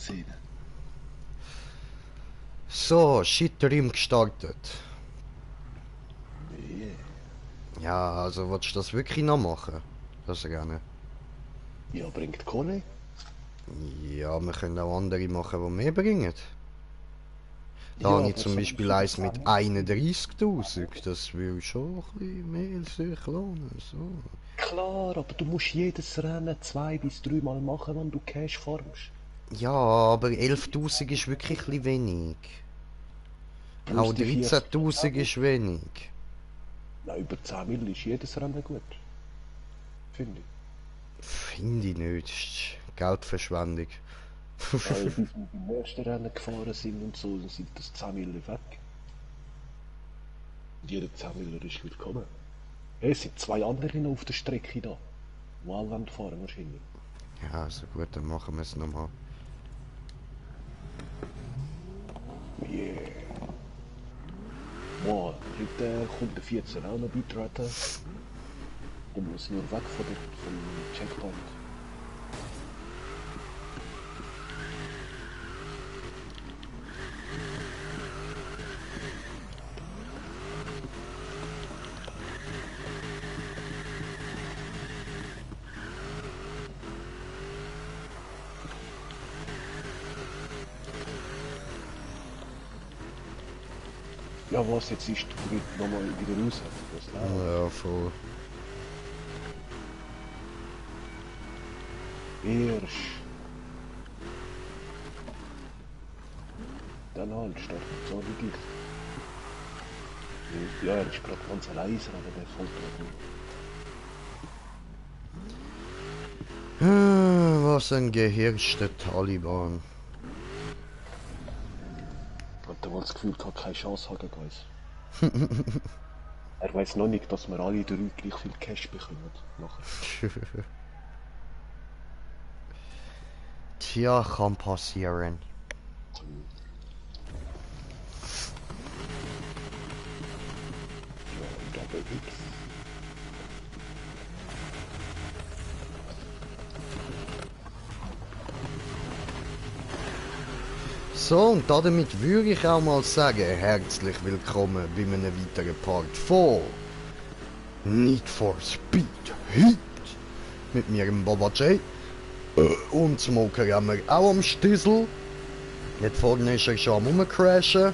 Szene. So, Shit-Stream gestartet. Yeah. Ja, also willst du das wirklich noch machen? Das gerne. Ja, bringt Kohle. Ja, wir können auch andere machen, die mehr bringen. Da Ja, habe ich aber zum so Beispiel für eins mit 10 31.000. Das will schon ein bisschen mehr sich lohnen. So. Klar, aber du musst jedes Rennen 2 bis 3 Mal machen, wenn du Cash farmst. Ja, aber 11.000 ist wirklich ein bisschen wenig. Plus Auch die 13.000 40%. ist wenig. Na, über 10 Mil ist jedes Rennen gut. Finde ich. Finde ich nicht. Das ist Geldverschwendung. Weil bis wir beim ersten Rennen gefahren sind und so, dann sind das 10 Mil weg. Und jeder 10 Miller ist willkommen. Hey, es sind 2 andere noch auf der Strecke da. Die auch fahren wahrscheinlich. Ja, also gut, dann machen wir es nochmal. Yeah. Wow, heute kommt der 14 auch noch beitreten. Der muss nur weg vom Checkpoint. Ja, was jetzt ist, geht nochmal wieder raus. Das läuft. Ja, voll. Erst. Dann halt, startet so richtig. Ja, er ist gerade ganz allein, aber der kommt noch. Was ein gehirschter Taliban. Und der das Gefühl hat, keine Chance haben gegen uns. Er weiß noch nicht, dass wir alle drei gleich viel Cash bekommen. Nachher. Tja, kann passieren. Ja, Double X. So, und damit würde ich auch mal sagen, herzlich willkommen bei einem weiteren Part von Need for Speed Heat. Mit mir, dem Boba J. Und Smoker haben wir auch am Stüssel. Jetzt vorne ist er schon am Rumcrashen. Yeah,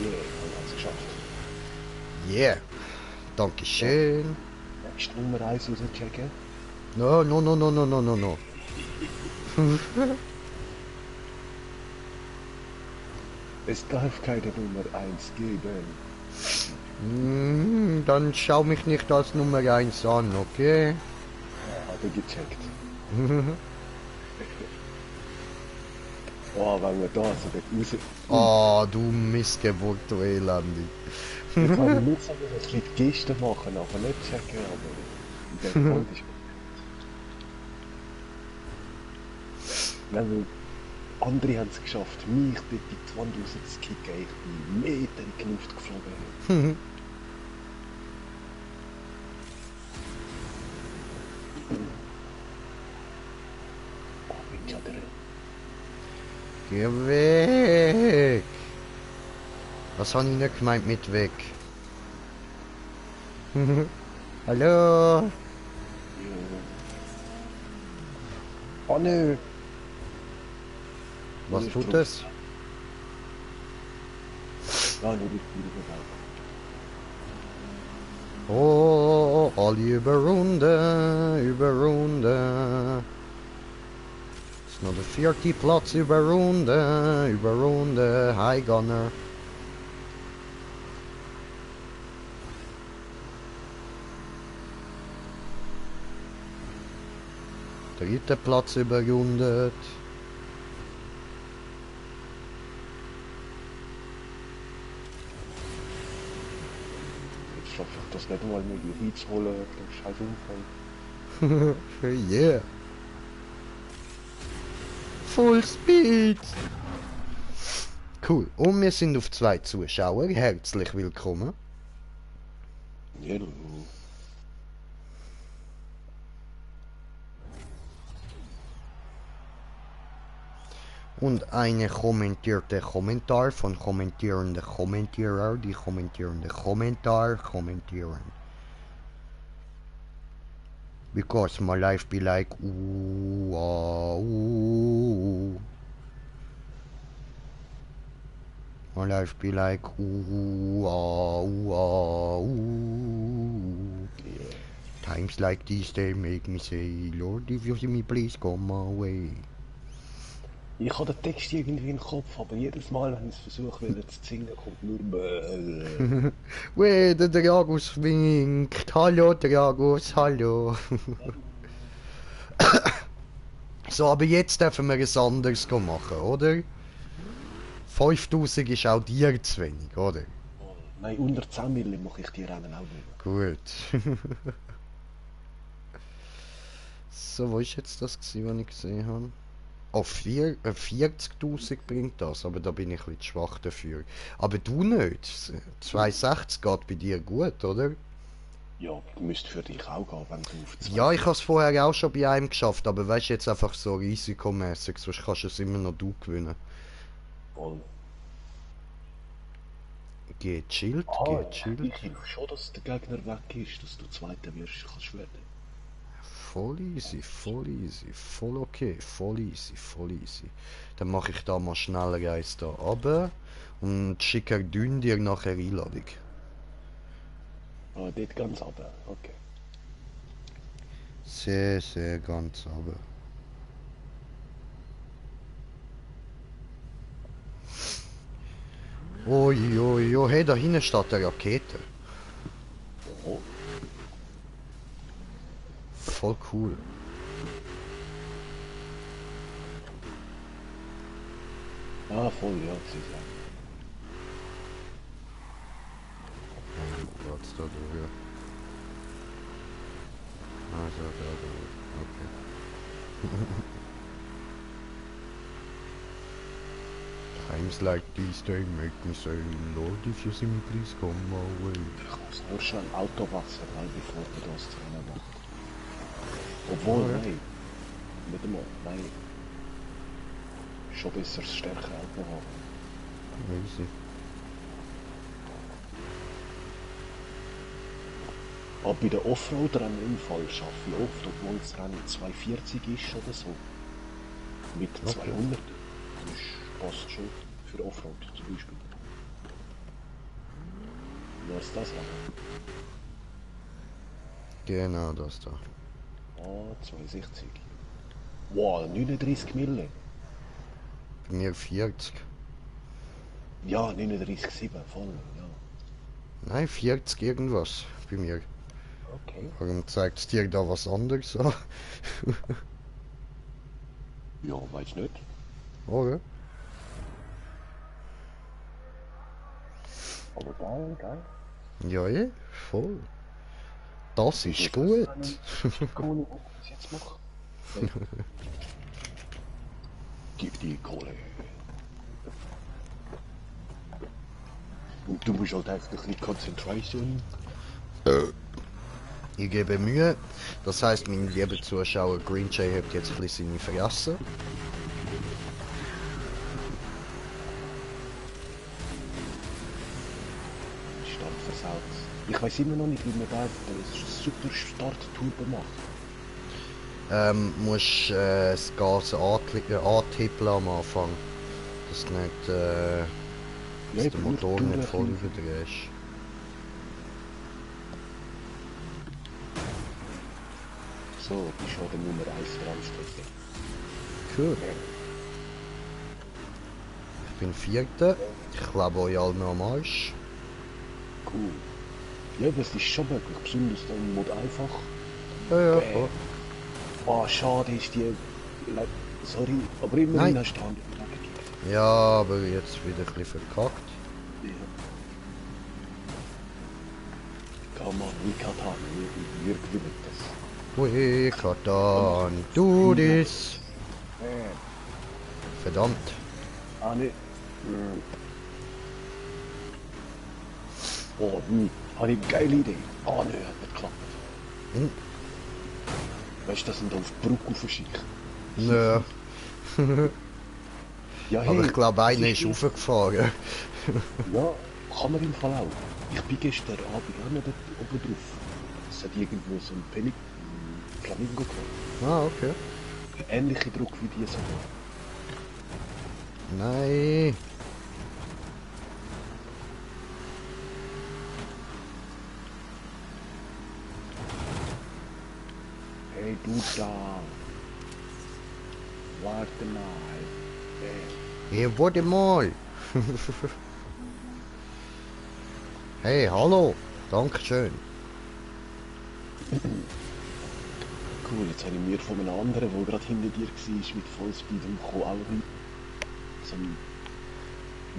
haben wir es geschafft. Yeah. Dankeschön. Nächste Nummer 1 rauschecken. No, no, no, no, no, no, no, no. Es darf keine Nummer 1 geben. Dann schau mich nicht als Nummer 1 an, okay? Ja, hat er gecheckt. Oh, wenn wir da so dort raus... Oh, du Missgeburt, du Elende. Jetzt kann ich nicht sagen, dass wir die Geste machen, aber nicht checken, aber... Der Grund ist... Wenn wir... Andere haben es geschafft, mich dort in die Wand rauszukicken, ich bin Meter in die Luft geflogen. Oh, bin ich ja drin. Geh weg! Was habe ich nicht gemeint mit weg? Hallo? Ja. Oh nö! Was tut es? Ja, nur die Spiele vorbei. Oh, alle über Runde, über Runde. Ist noch der 4. Platz über Runde, über Runde. Hi Gunner. Dritter Platz überrundet. Jetzt schaffe ich das nicht mal, mir die Heats holen, der scheiß Unfall. Yeah. Full Speed. Cool. Und wir sind auf 2 Zuschauer. Herzlich willkommen. Ja, du. Und eine kommentierte Kommentar von kommentierende Kommentierer, die kommentierende Kommentar kommentieren. Because my life be like ooh, ah, ooh. My life be like ooh, ah, ooh, ah, ooh. Yeah. Times like these they make me say, Lord, if you see me, please come my way. Ich habe den Text irgendwie im Kopf, aber jedes Mal, wenn ich es versuche zu singen, kommt nur Weh, der Dragus winkt. Hallo, Dragus, hallo. So, aber jetzt dürfen wir es anders machen, oder? 5000 ist auch dir zu wenig, oder? Nein, unter 10 Milli mache ich die Rennen auch nicht. Gut. So, wo ist jetzt das gewesen, was ich gesehen habe? Oh, 40.000 bringt das, aber da bin ich ein bisschen schwach dafür. Aber du nicht. 260 geht bei dir gut, oder? Ja, müsste für dich auch gehen, wenn du auf 2. Ja, ich habe es vorher auch schon bei einem geschafft, aber weißt du, jetzt einfach so risikomäßig, sonst kannst du es immer noch du gewinnen. Voll. Gechillt, Ah, gechillt. ich hilf schon, dass der Gegner weg ist, dass du Zweiter wirst, kannst werden. Voll easy, voll easy, voll okay, voll easy, voll easy. Dann mache ich da mal schneller eins da runter und schicke dünn dir nachher Einladung. Ah, dort ganz runter, okay. Sehr, sehr ganz runter. Ui, ui, ui, hey, da hinten steht eine Rakete. Oh, Voll cool. ah, voll, ja, sie sagen. What's da drüber? Also, da drüber. Okay. Times like these they make me say, Lord, if you see me, please come my way. Ich muss nur schon Autowasser, weil bevor du das Rennen machst. Obwohl, Ja, ja. nein. Nicht einmal, nein. Schon besser das stärkere Auto haben. Easy. Aber bei den Offroad-Rennen im Fall schaffe ich oft, obwohl das Rennen 240 ist oder so. Mit 200. Das passt schon für Offroad zum Beispiel. Was ist das Rennen? Genau das da. Ah, 260. Wow, 39 Mille. Bei mir 40. Ja, 39,7 voll, ja. Nein, 40 irgendwas bei mir. Okay. Warum zeigt es dir da was anderes an? Ja, weiß nicht. Oder? Aber geil, geil. Ja, ja, voll. Das ist Das gut. Kohle, was ich jetzt mache. Gib die Kohle. Und du musst halt einfach ein bisschen Concentration. Ich gebe Mühe. Das heißt, mein lieber Zuschauer Green Jay hat jetzt ein bisschen seine Fresse. Start versaut. Ich weiß immer noch nicht, wie man da eine super Start-Tour macht. Musst das Gas antippeln am Anfang. Dass du nicht, dass der Motor nicht voll überdrehst. So, bist schon der Nummer 1 Randstrecke. Cool. Ich bin Vierter. Ich glaube euch allen am Arsch. Cool. Ja, das ist schon möglich, besonders dann im Mod einfach. Ja, ja, voll. Oh, schade ist die... Sorry, aber immerhin Nein. hast du andere weggekickt. Ja, aber jetzt wieder ein bisschen verkackt. Ja. Come on, we can't have, wir gewinnen das. We can do this. Verdammt. Ah, ne. Oh, habe ich eine geile Idee. Ah, ne, hat nicht geklappt. Hm? Weißt du, das sind auf die Brücke aufschicken. Nö. Ja, Aber hey, ich glaube, das einer ist nur- raufgefahren. Ja, kann man im Fall auch. Ich bin gestern Abend auch noch dort oben drauf. Es hat irgendwo so ein Flamingo gehabt. Ah, okay. Ähnliche Druck wie die sogar. Nein. Hey, du da. Warte mal. Hier, warte mal. Hey, hallo. Dankeschön. Cool, jetzt habe ich mir von einem anderen, der gerade hinter dir war, mit Vollspeed umgekommen, auch ein so ein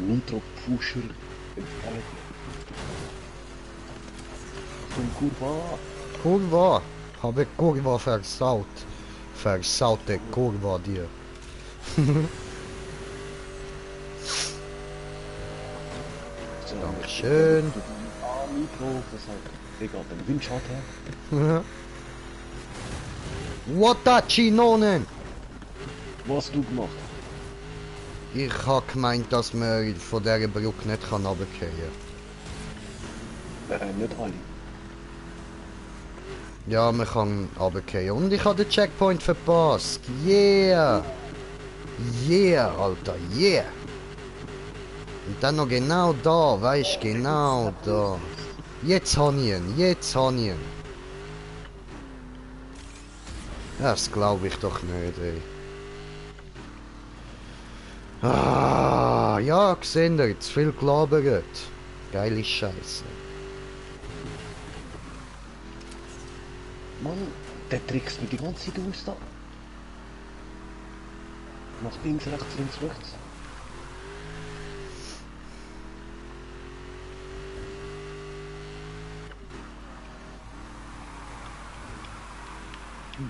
Nitro-Pusher entfernt. So ein Kurva. Kurva. Habe Kurva versaut. Versaute Kurva dir. So, Dankeschön. Nitro, das hat egal, den Windschatten her. Watachi-Nonen. Was hast du gemacht? Ich habe gemeint, dass man von dieser Brücke nicht runterfallen kann. Nicht alle. Ja, man kann runterfallen. Und ich habe den Checkpoint verpasst. Yeah. Yeah, Alter, yeah. Und dann noch genau da, weißt du, genau da. Jetzt habe ich ihn, jetzt habe ich ihn. Das glaube ich doch nicht, ey. Ah, ja, gesehen ihr, zu viel gelabert. Geile Scheiße. Mann, der trickst mich die ganze Zeit aus da. Nach links, rechts.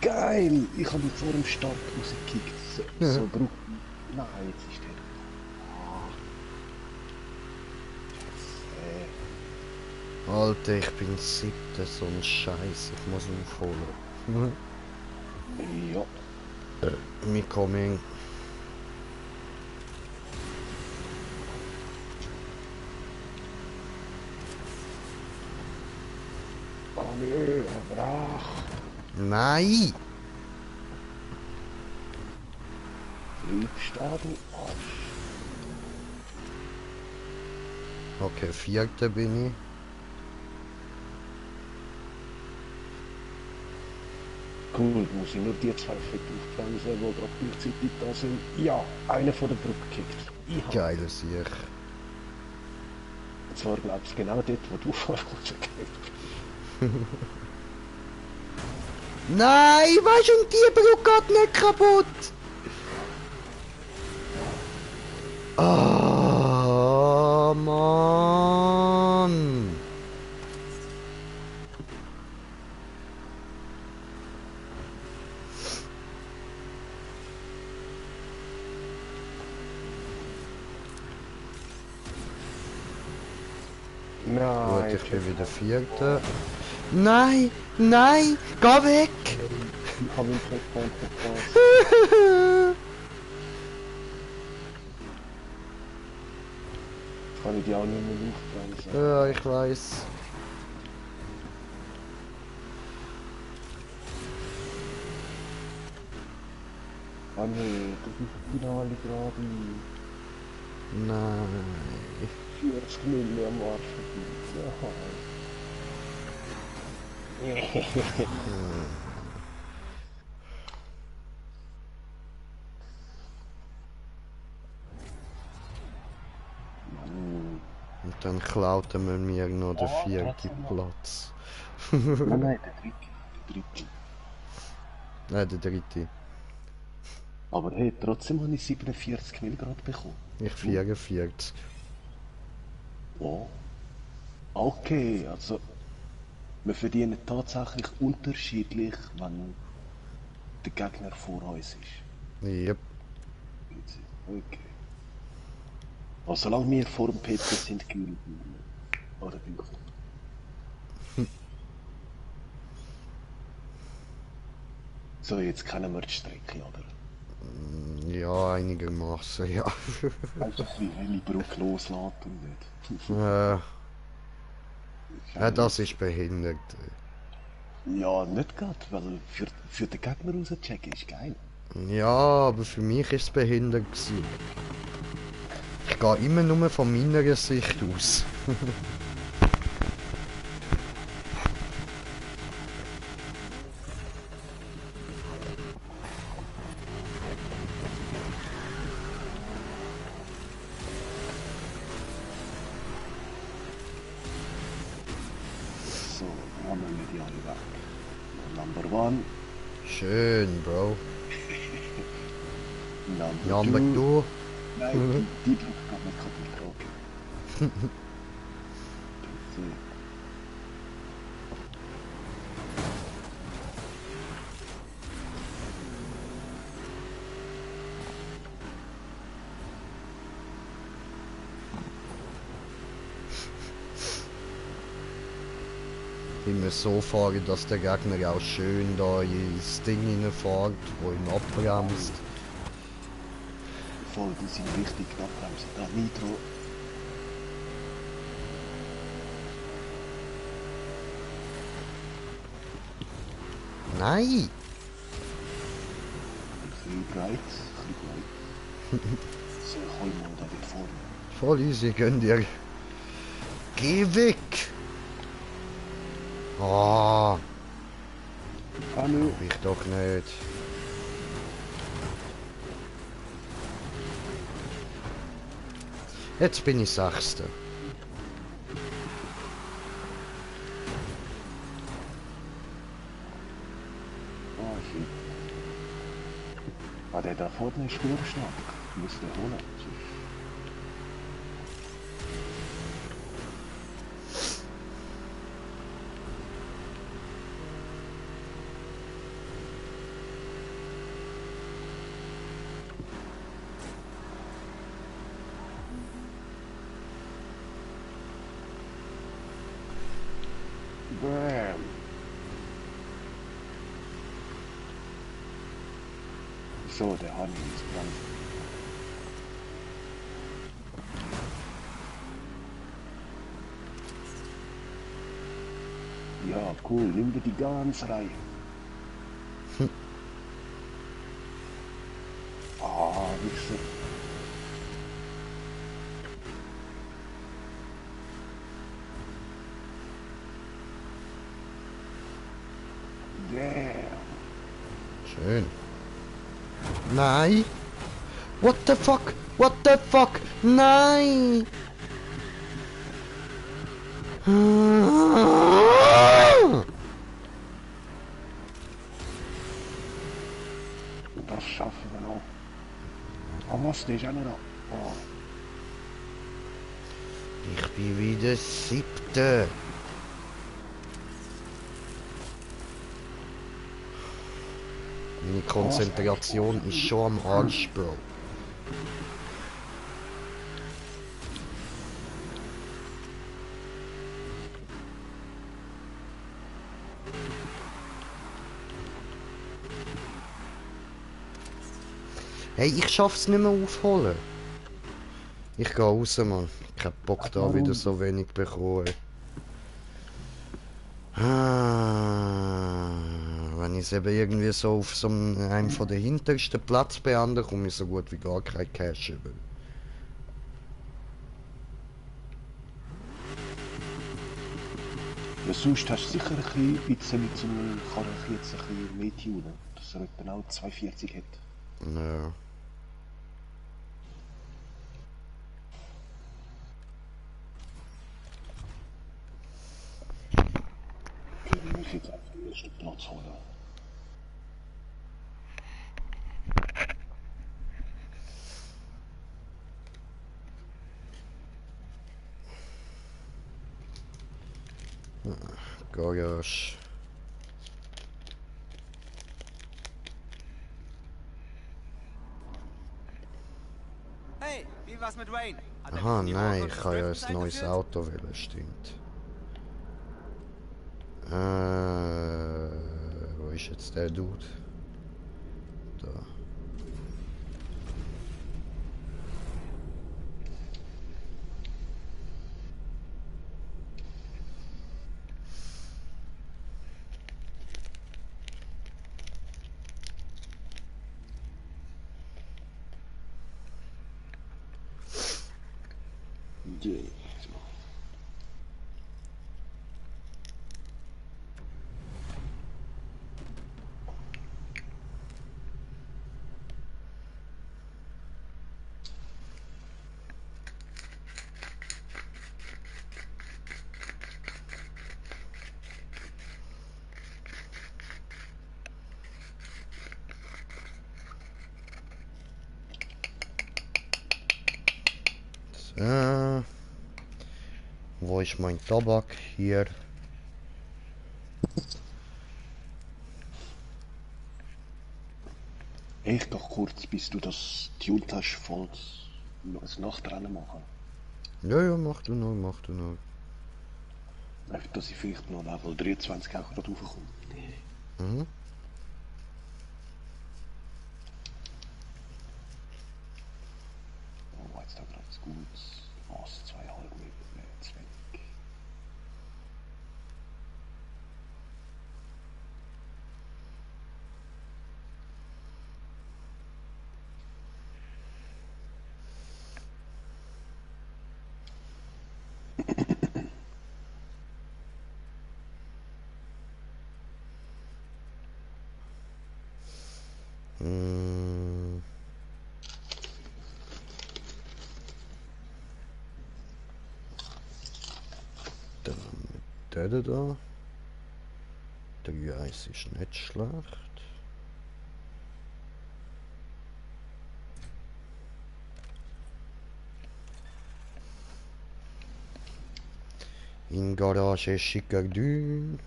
Geil! Ich habe ihn vor dem Start rausgekickt. So Bruch. Nein, jetzt ist der. Alter, ich bin siebter, so ein Scheiß. Ich muss aufholen. Ja. Me coming. Oh nö, brach. Nein! Bleibst da, du Arsch. Okay, vierter bin ich. Cool, muss ich nur die zwei Fett aufbremsen, die gerade gleichzeitig da sind. Ja, einer von der Brücke gekickt. Ich hab. Geiler Sieg. Und zwar glaubst du genau dort, wo du vorher gekickt. Nein, weißt du, und die Brücke geht nicht kaputt! Ah, Mann! Gut, Nein, ich bin wieder vierter. Nein, nein, geh weg! ich habe ihn Checkpoint verpasst. Kann ich die auch nicht mehr aufbremsen. Ja, ich weiß. Ah nee, das ist das Finale gerade. Nein. 40 Milli am Arsch verdient. Und dann klauten wir mir noch den Oh, vierten trotzdem noch. Platz. Nein, der dritte. Der dritte. Aber hey, trotzdem habe ich 47 Mil gerade bekommen. Ich 44. Oh. Okay, also wir verdienen tatsächlich unterschiedlich, wenn der Gegner vor uns ist. Yep. Okay. Also solange wir vor dem Peter sind, gewinnen wir. Oder bin ich. So, jetzt kennen wir die Strecke, oder? Ja, einigermaßen, ja. Einfach wie welche Brücke loslässt und nicht. Ist Ja, eigentlich das ist behindert. ja, nicht gerade, weil für den Gegner rauschecken ist geil. Ja, aber für mich ist es behindert gewesen. Ich gehe immer nur von meiner Sicht aus. So, haben wir die alle weg. Number one, Schön, Bro. number Number two. 2. Nein, die Brücke geht nicht kaputt. Okay. So. Immer so fahren, dass der Gegner auch schön da ins Ding reinfährt, wo ihn abbremst. Voll, die sind richtig abbremsen. Da Nitro. Nein! Ein bisschen breit, ein bisschen breit. So, hol mal da dort vorne. Voll easy, gönn dir. Geh weg! Ah, Ah, nö. ich doch nicht. Jetzt bin ich Sechster. Ah, shit. Ah, der da vorne ist nur stark. Muss der holen. Bam. So, der Honey ist dran. Ja, cool. Nimm dir die ganze Reihe. Ah, Wichser. Damn. Schön. Nein! What the fuck? What the fuck? Nein! Das schaffen wir noch. Aber was, der ist auch noch da. Oh. Ich bin wieder Siebter. Meine Konzentration ist schon am Arsch, Bro. Hey, ich schaff's nicht mehr aufholen. Ich geh raus, Mann. Ich hab Bock da wieder so wenig bekommen. Wenn ich es eben irgendwie so auf so einem von den hintersten Platz beende, komme ich so gut wie gar kein Cash über. Ja, sonst hast du sicher ein bisschen zum Karren jetzt ein bisschen mehr tunen, dass er etwa auch 240 hat. Ja. Okay, ich muss jetzt einfach den ersten Platz holen. Garage. Hey, wie war's mit Wayne? Hat er Aha, dich in die nein, Urkunde ich des kann ja ein Driftens neues eingeführt? Auto wählen, stimmt. Wo ist jetzt der Dude? Da. Yeah. So. So. Wo ist mein Tabak? Hier. Echt doch kurz, bis du das tuned hast, voll das Nachtrennen machen. Ja, ja, mach du noch, mach du noch. Einfach, dass ich vielleicht noch Level 23 auch gerade raufkomme. Mhm. Oh, jetzt da gerade das Gutes. Was, 2,5 mit zu wenig. Mm. Dann mit der da. Der Eis ist nicht schlecht. In Garage Schickerdün.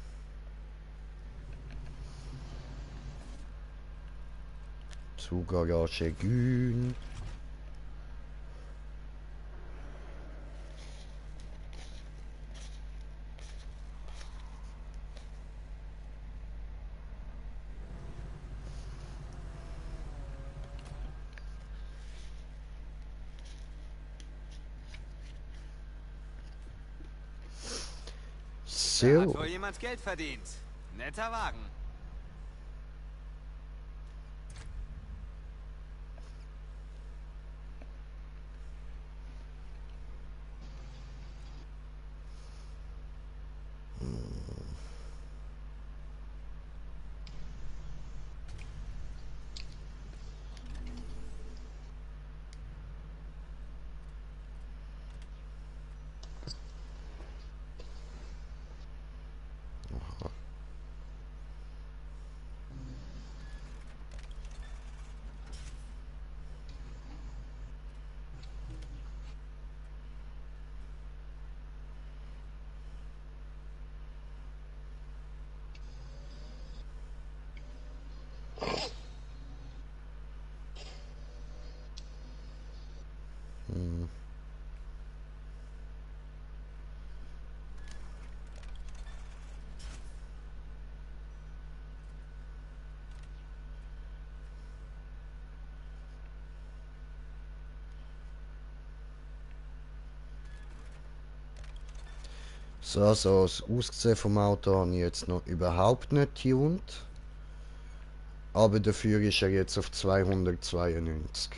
Zu Garage Gün. Da hat So. wohl jemand Geld verdient. Netter Wagen. Hm. So, also das Aussehen vom Auto habe ich jetzt noch überhaupt nicht tuned. Aber dafür ist er jetzt auf 292.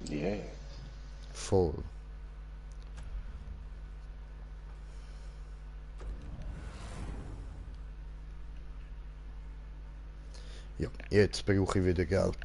Yeah. Voll. Ja, jetzt brauche ich wieder Geld.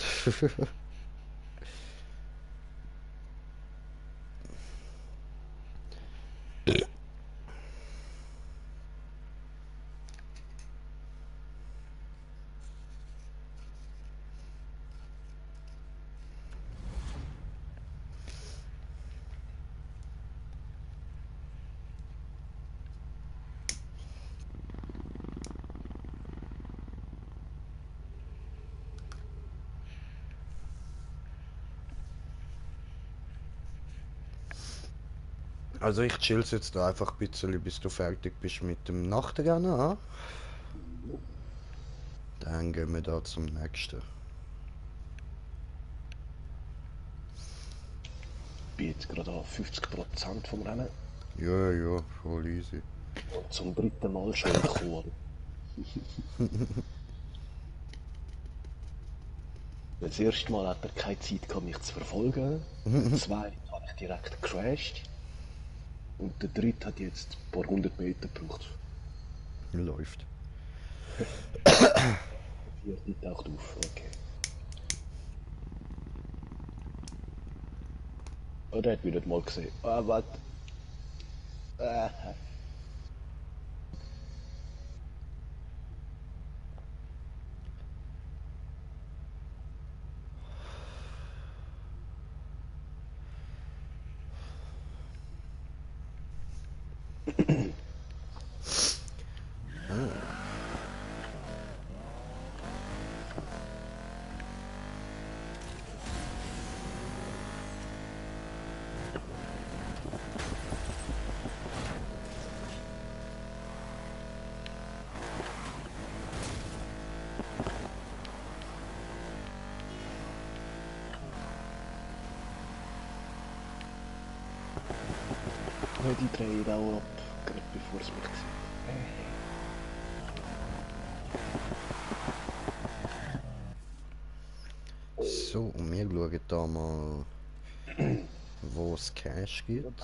Also ich chill's jetzt da einfach ein bisschen, bis du fertig bist mit dem Nachtrennen. Ah? Dann gehen wir da zum nächsten. Ich bin jetzt gerade an 50% vom Rennen. Ja, ja, voll easy. Und zum dritten Mal schon gekommen. Das erste Mal hat er keine Zeit gehabt, mich zu verfolgen. Das zweite habe ich direkt gecrashed. Und der dritte hat jetzt ein paar 100 Meter gebraucht. Läuft. Der vierte taucht auf, okay. Oh, der hat mich nicht mal gesehen. Ah, was? Äh. Die drehen auch ab, gerade bevor es mich sieht. So, und wir schauen da mal, wo es Cash gibt.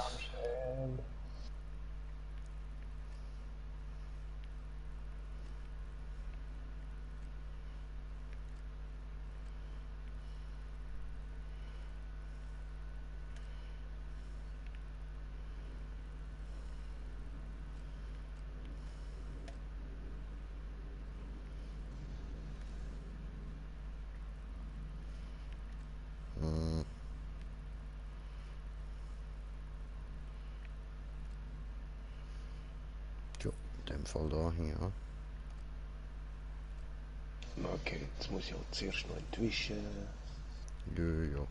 Ja, in dem Fall da hier. Okay, jetzt muss ich halt zuerst noch entwischen. Ja, ja.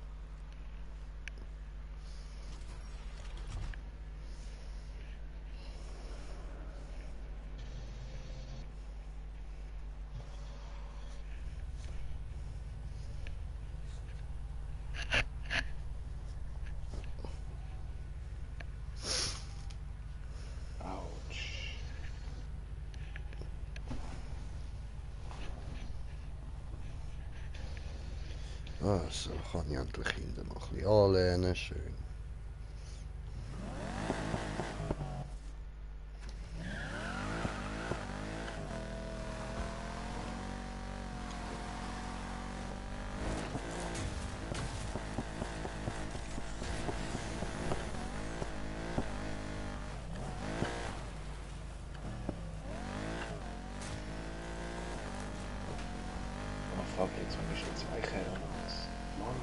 Autsch. Also, kann ich endlich hinten noch ein bisschen anlehnen, schön. Oh fuck, jetzt habe ich schon zwei Kerlen. Mann.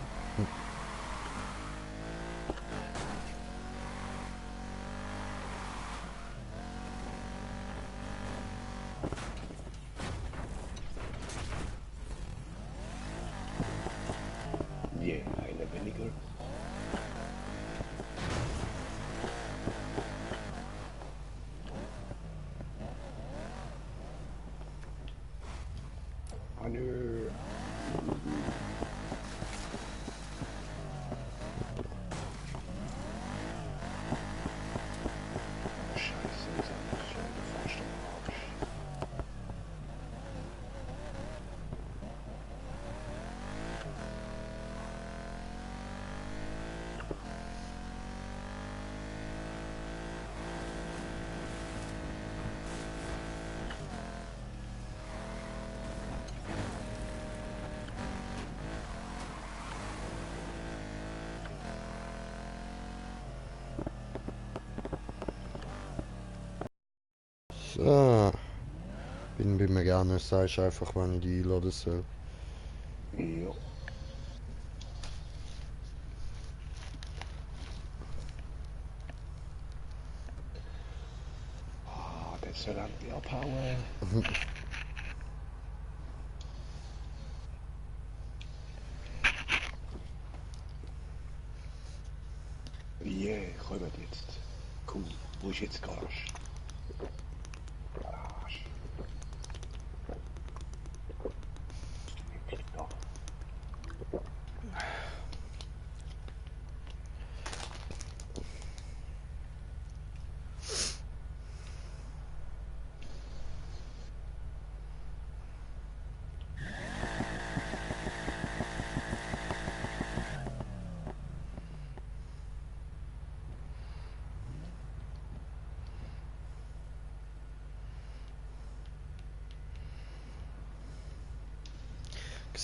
Je, eine weniger. Ah nö. Oh, Scheiße, wir sind schon fast am Arsch. So. Bin bei mir gerne, sagst einfach, wenn ich die einladen soll. Ja. Ah, der soll endlich abhauen. Je, kommen jetzt. Cool. Wo ist jetzt die Garage? Garage. Da.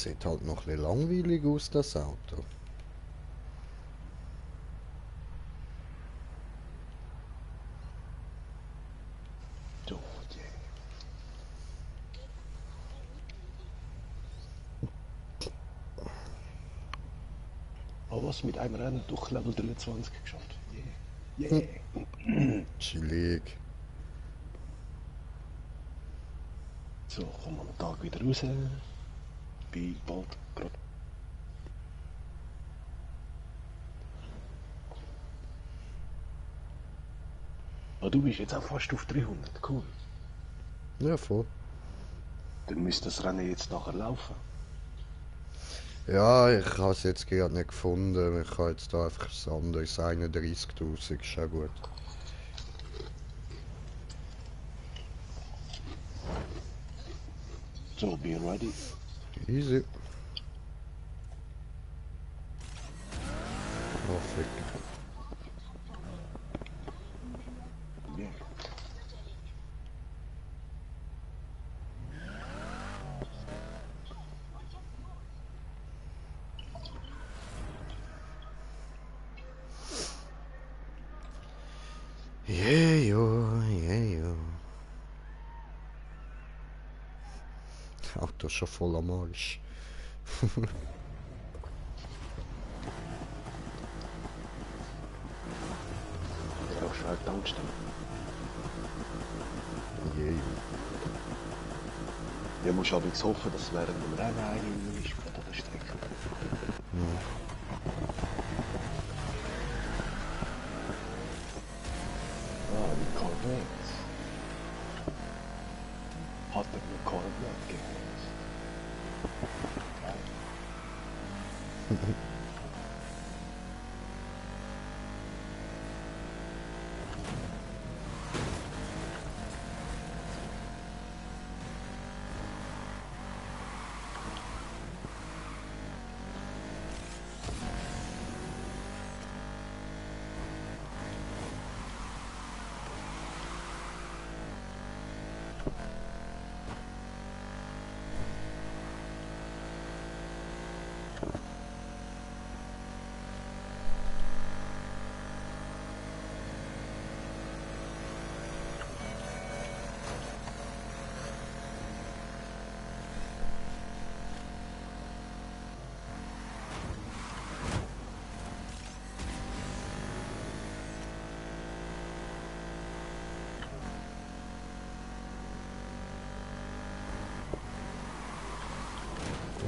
sieht halt noch ein bisschen langweilig aus, das Auto. So, yeah. Aber was mit einem Rennen durch Level 23 geschafft? Yeah. Yeah. Chillig. So, kommen wir am Tag wieder raus. Bin bald gerade. Ah, du bist jetzt auch fast auf 300, cool. Ja, voll. Dann müsste das Rennen jetzt nachher laufen. Ja, ich habe es jetzt gerade nicht gefunden. Ich habe jetzt da einfach das andere 31.000, ist auch gut. So, be ready. Easy. Oh, fick. Yeah. Yeah. Auto ist schon voll am Arsch. Auch schnell Tankstelle. Yeah. Ja, musst allerdings hoffen, dass während dem Rennen eine ist gerade an der Strecke. Ah, die Corvette. Hat er eine Corvette gehabt? Geil.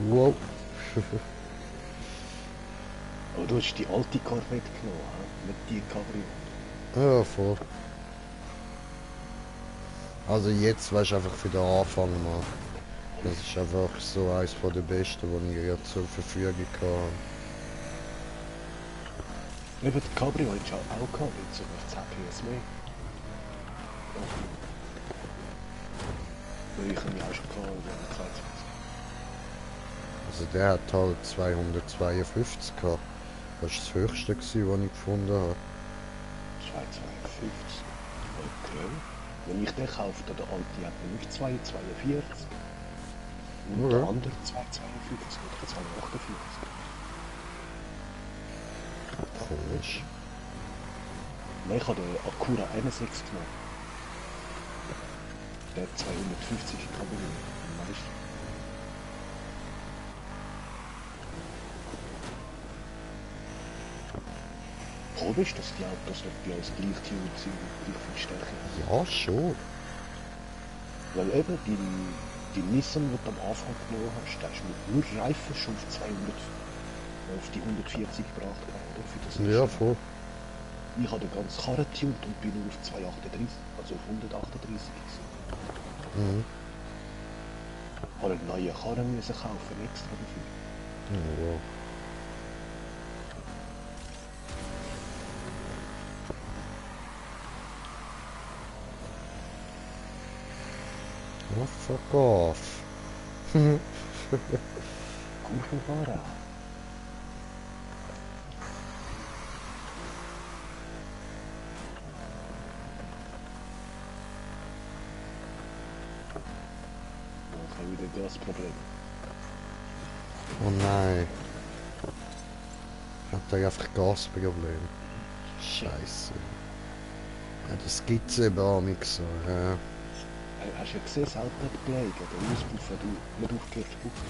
Wow. Aber du hast die alte Corvette genommen, he? Nicht die Cabrio. Ja, voll. Also jetzt weißt du einfach für den Anfang mal. Das ist einfach so eins von der besten, die ich jetzt zur Verfügung habe. Eben, die Cabrio hast du auch gehabt, jetzt so auf 10 PS mehr. Weil ich habe mich auch schon gehabt, über 22. Also der hat halt 252 gehabt. Das war das höchste, was ich gefunden habe. 252. Okay. Wenn ich den kaufe, der alte hat nämlich 242. Und der andere 252 oder 248. Komisch. Nein, ich habe den Acura 61 genommen. Der hat 250 Cabrio. Weißt du? Komisch, dass die Autos nicht bei uns gleich tuned sind, gleich viel Stärke. Ja, schon. Weil eben die Nissan, die du am Anfang genommen hast, da ist mit nur Reifen schon auf 200, auf die 140 gebracht, oder? Für das Ja, Nissan. voll. Ich habe den ganzen Karren getuned und bin nur auf 238, also auf 138 gewesen. Mhm. Ich habe einen neuen Karren müssen kaufen, extra dafür. Ja, wow. Oh, fuck off. Kugelware. Dann habe ich wieder Gasproblem. Oh nein. Hat er einfach Gasproblem. Scheiße. Ja, das gibt's eben auch nicht so. Ja. Hast du ja gesehen, das Auto hat gelegen, der Auspuff hat nicht aufgehört zu puffen.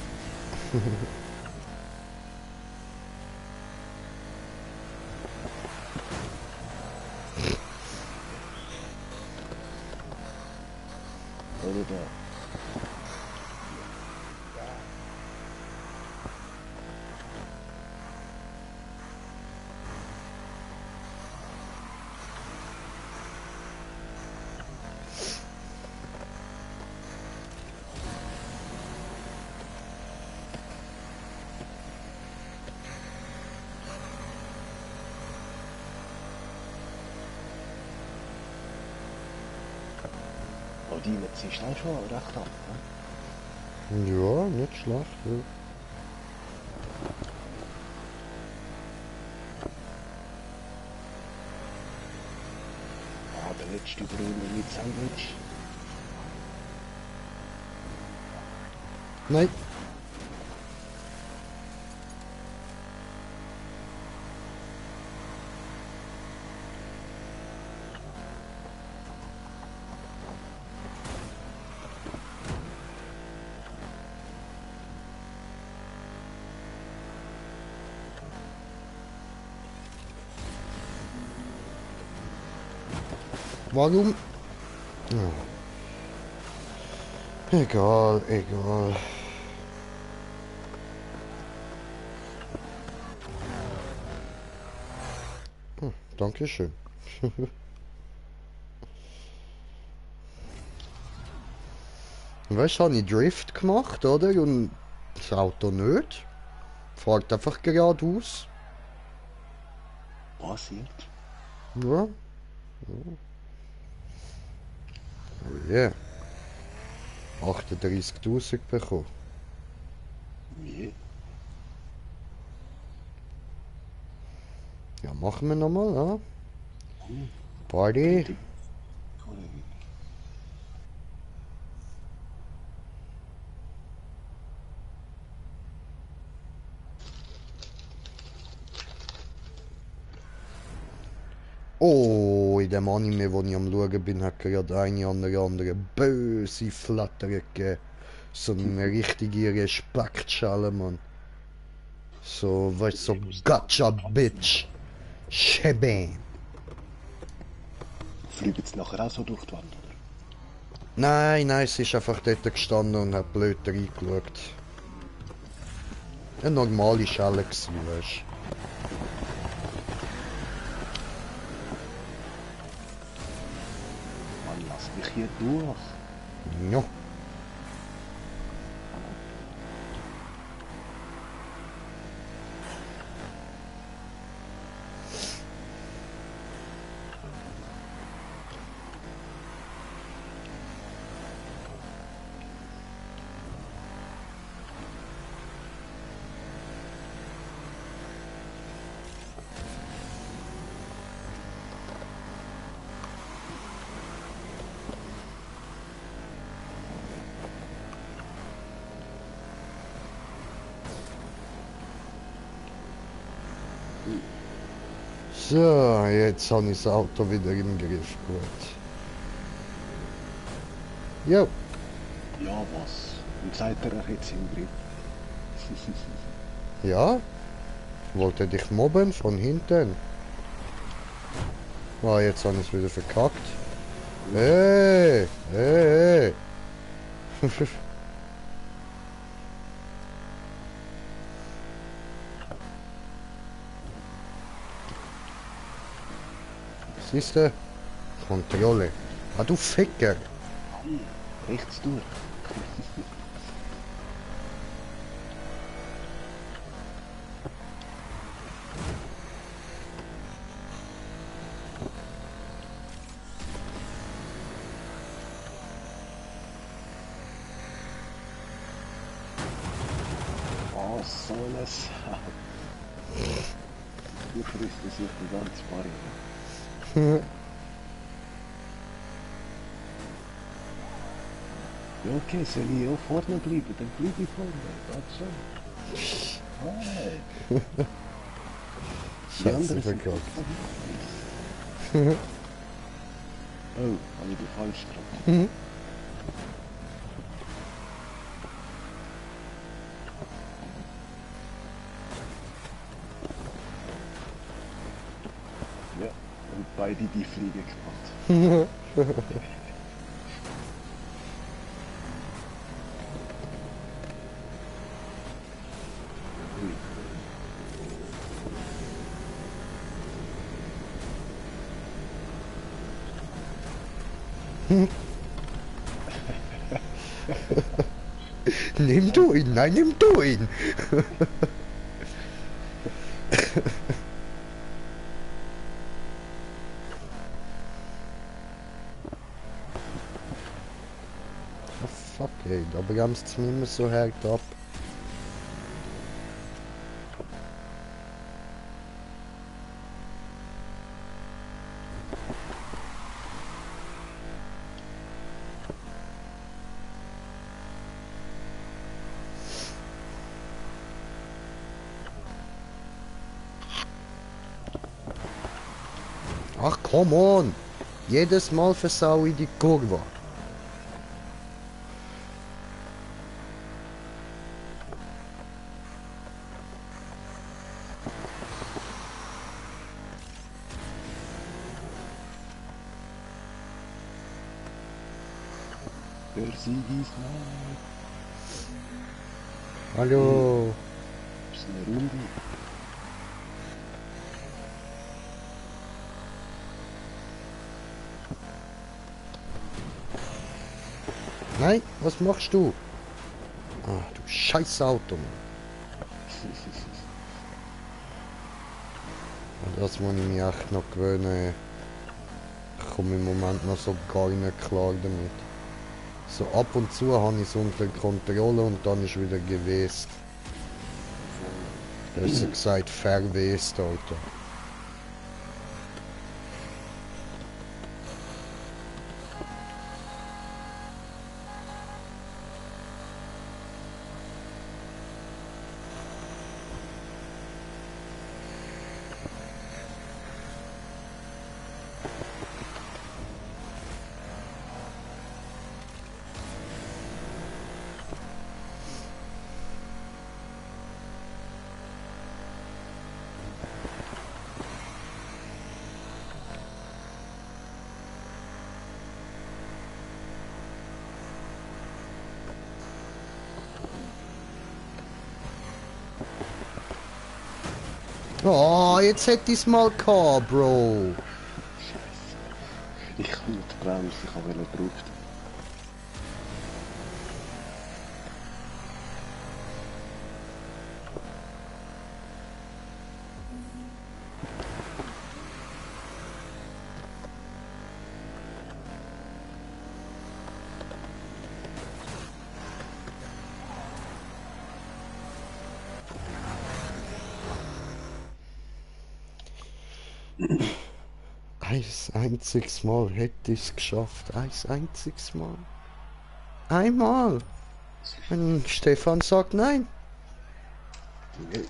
Oder da. Aber die ziehst du auch schon recht ab, ne? Ja, nicht schlecht. Ja. Ah, der letzte Brüller mit Sandwich. Nein. Warum? Ja. Egal, egal. Dankeschön. Weißt du, habe ich Drift gemacht, oder? Und das Auto nicht. Fährt einfach geradeaus. Passiert. Ja. Oh yeah. 38.000 bekommen. Wie? Ja, machen wir nochmal, ja? Hm. Party. Oh, in dem Anime, wo ich am Schauen bin, hat gerade eine oder andere böse Flatter gegeben. So eine richtige Respektschale, Mann. So, weißt du, so Gotcha, Bitch. Shebang. Fliegt jetzt nachher auch so durch die Wand, oder? Nein, nein, sie ist einfach dort gestanden und hat blöd reingeschaut. Eine normale Schale gewesen, weißt du. Mann, lass mich hier durch. Ja. So, jetzt habe ich das Auto wieder im Griff. Gut. Jo. Ja, was? Und seid ihr euch jetzt im Griff? Ja? Wollte dich mobben von hinten? Ah, jetzt habe ich es wieder verkackt. Hey! Hey! Siehste? Kontrolle. Ah, du Ficker! Rechts durch. Was soll es? Du frisst sich die ganze Barriere. Ja, okay, soll ich auch vorne bleiben? Dann bleibe ich vorne. Das schon. Hey, die Scheiße, anderen sind verkackt. Oh, habe ich die falsch gedrückt. Ja, und beide die Fliege gemacht. Ui. Nimm du ihn, nein, nimm du ihn. Oh fuck ey, da bremst es mir immer so hart ab. Ach come on! Jedes Mal versau ich die Kurve. Der Sieg ist nah. Hallo! Das ist eine Runde. Nein, was machst du? Ah, du scheiß Auto, Mann. An das muss ich mich echt noch gewöhnen. Ich komme im Moment noch so gar nicht klar damit. So ab und zu habe ich es unter Kontrolle und dann ist wieder gewesen. Besser gesagt, verwest, Alter. Oh, jetzt hätte ich es mal gehabt, Bro. Scheiße. Ich kann nicht bremsen, ich habe gedrückt. Ein einziges Mal hätte ich es geschafft. Ein einziges Mal. Einmal. Wenn Stefan sagt nein. Nee.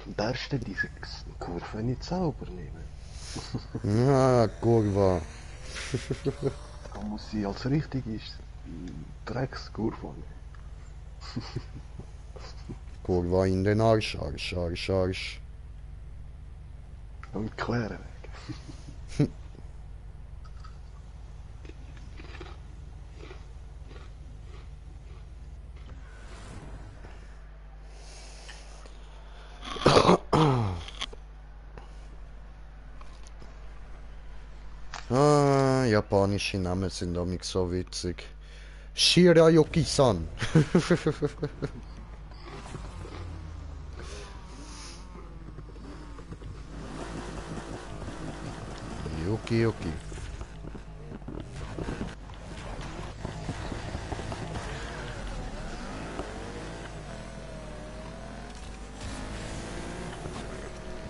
Am besten diese Kurve nicht sauber nehmen. Ja, Kurva. Man muss sie als richtig ist. Dreckskurve nehmen. Kurva in den Arsch, Arsch, Arsch, Arsch. Und Querweg. Ah, japanische Namen sind damit so witzig. Shirayuki-san. Yuki, Yuki.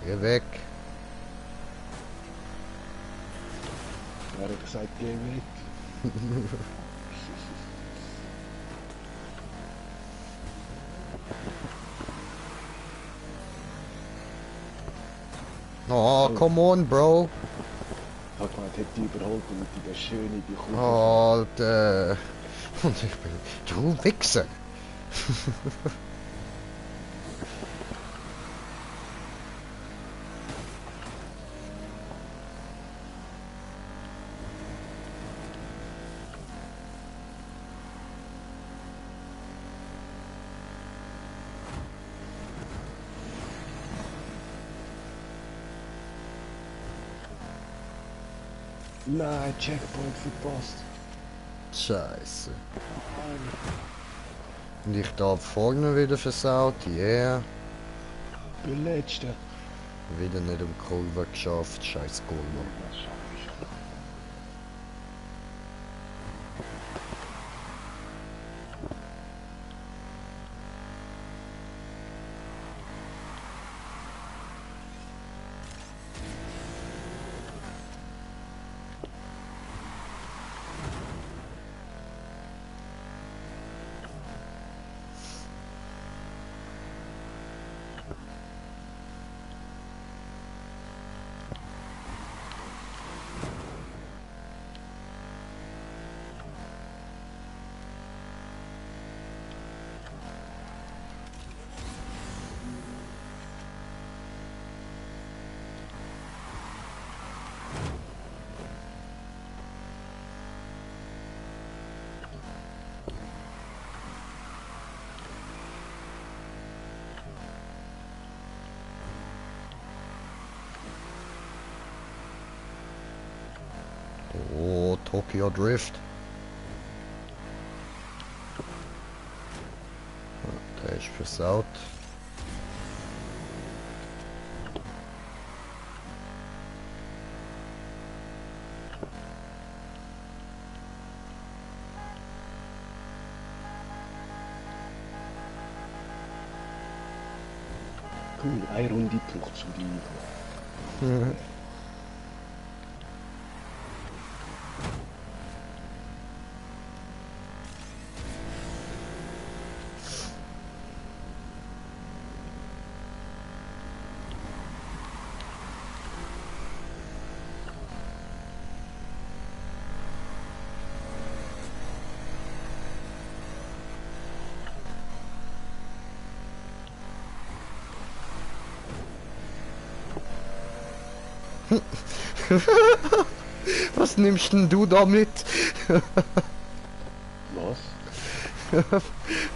Geh weg. Wer hat gesagt, geh weg? Oh, come on, Bro. Ich hab gemeint, hätte die überholt und die wäre schön in die Kurve. Alter. Und ich bin... Du Wichser. Nein, Checkpoint verpasst. Scheiße. Und ich da vorne wieder versaut, yeah. Der letzte. Wieder nicht um Kurve geschafft, scheiß Kurve. Das schaff ich schon. Oh, Tokyo Drift. Der ist versaut. Cool, eine Runde braucht zum Einkommen. Was nimmst denn du da mit? Was?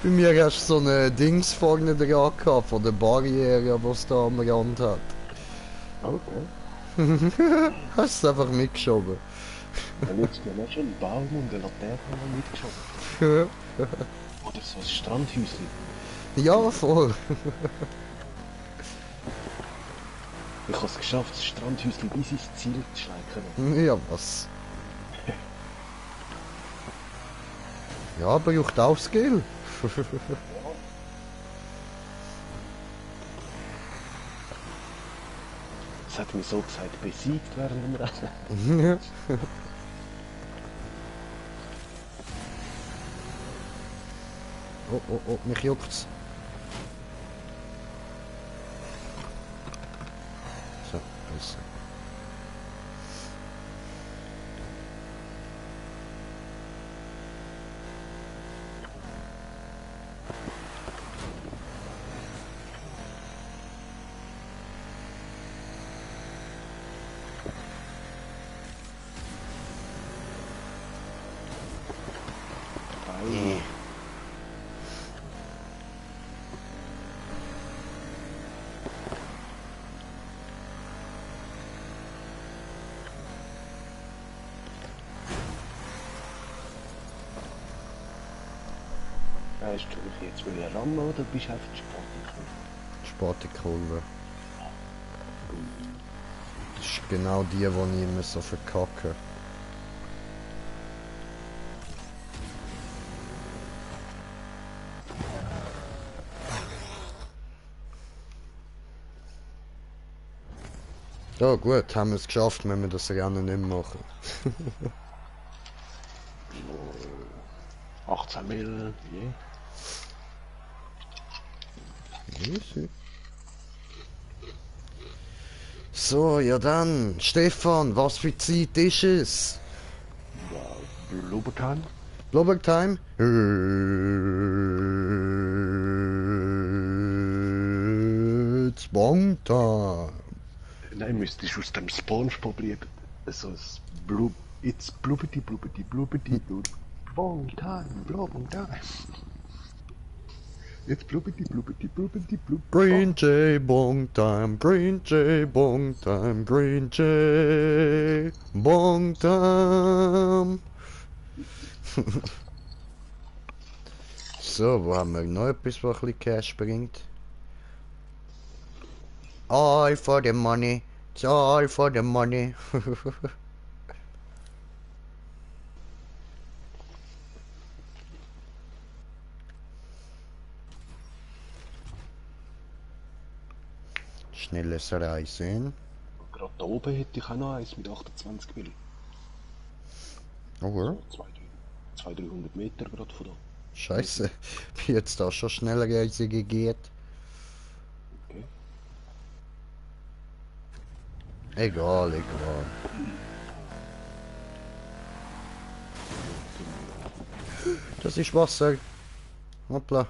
Bei mir hast du so eine Dings vorne dran gehabt, von der Barriere, was da am Rand hat. Okay. Hast du einfach mitgeschoben. Dann jetzt haben wir schon einen Baum und eine Laterne mal mitgeschoben. Oder so ein Strandhäuschen. Ja, voll. Ich habe es geschafft, das Strandhäuschen bis ins Ziel zu schleichen. Ja, was? Ja, braucht auch Skill. Das hat mir so gesagt, besiegt während dem Rennen. Oh, oh, oh, mich juckt's. So, besser. Nein. Weißt du, ob ich jetzt will rammen oder bist du einfach sportlich? Sportkurve. Das ist genau die ich immer so verkacke. Ja gut, haben wir es geschafft, wenn wir das Rennen nicht machen. 18 Mil, je. Easy. So, ja dann. Stefan, was für Zeit ist es? Ja, Blubbertime? Blubber Time? It's Bong Time. Nein, müsstest aus dem Spongebob lied so ein It's blubbity blubbity blubbity blub. Bong time, blubber time. It's blubbity blubbity blubbity blub. Green J Bong Time, Green J Bong Time, Green J Bong Time. So, wo haben wir noch etwas, was ein bisschen Cash bringt? All for the money, it's all for the money. Schnelles Reisen. Gerade da oben hätte ich auch noch eins mit 28 Mill. Oh, ja. 200-300 Meter gerade von da. Scheiße, wie jetzt da schon schneller Reise geht. Okay. Egal, egal. Das ist Wasser. Hoppla.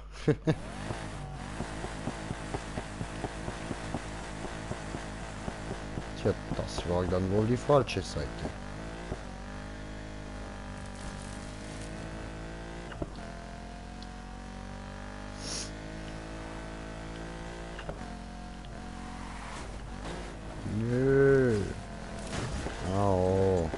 Tja, das war dann wohl die falsche Seite. Nö. Au.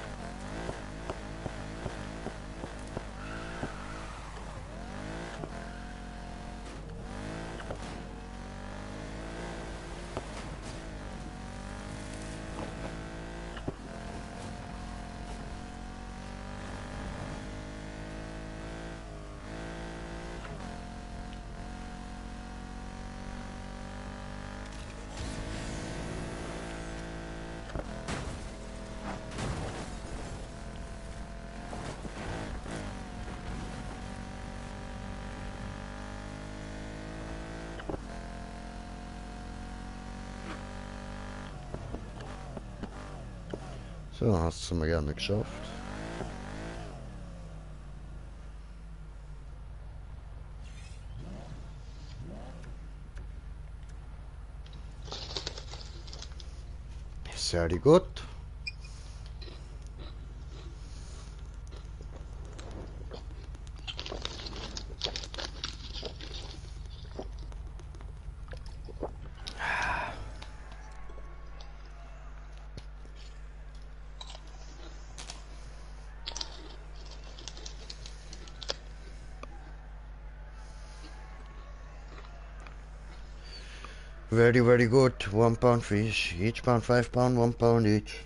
So, hast du mal gerne geschafft. Sehr gut. Very, very good. 1 pound fish. Each pound 5 pound, 1 pound each.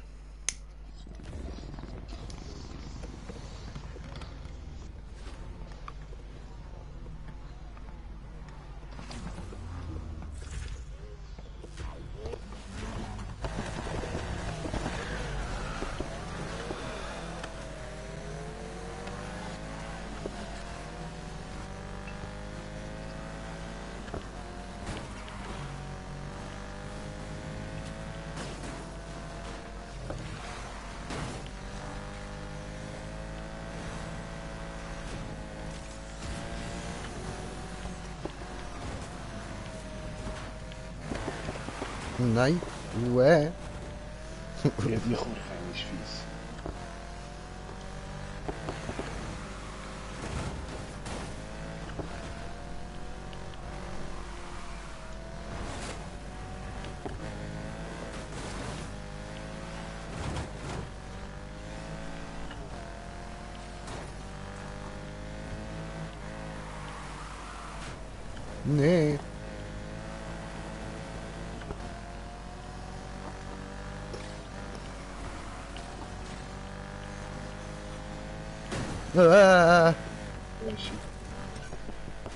Nein, Ja, die Kurve ist fies. nee. Ja, shit.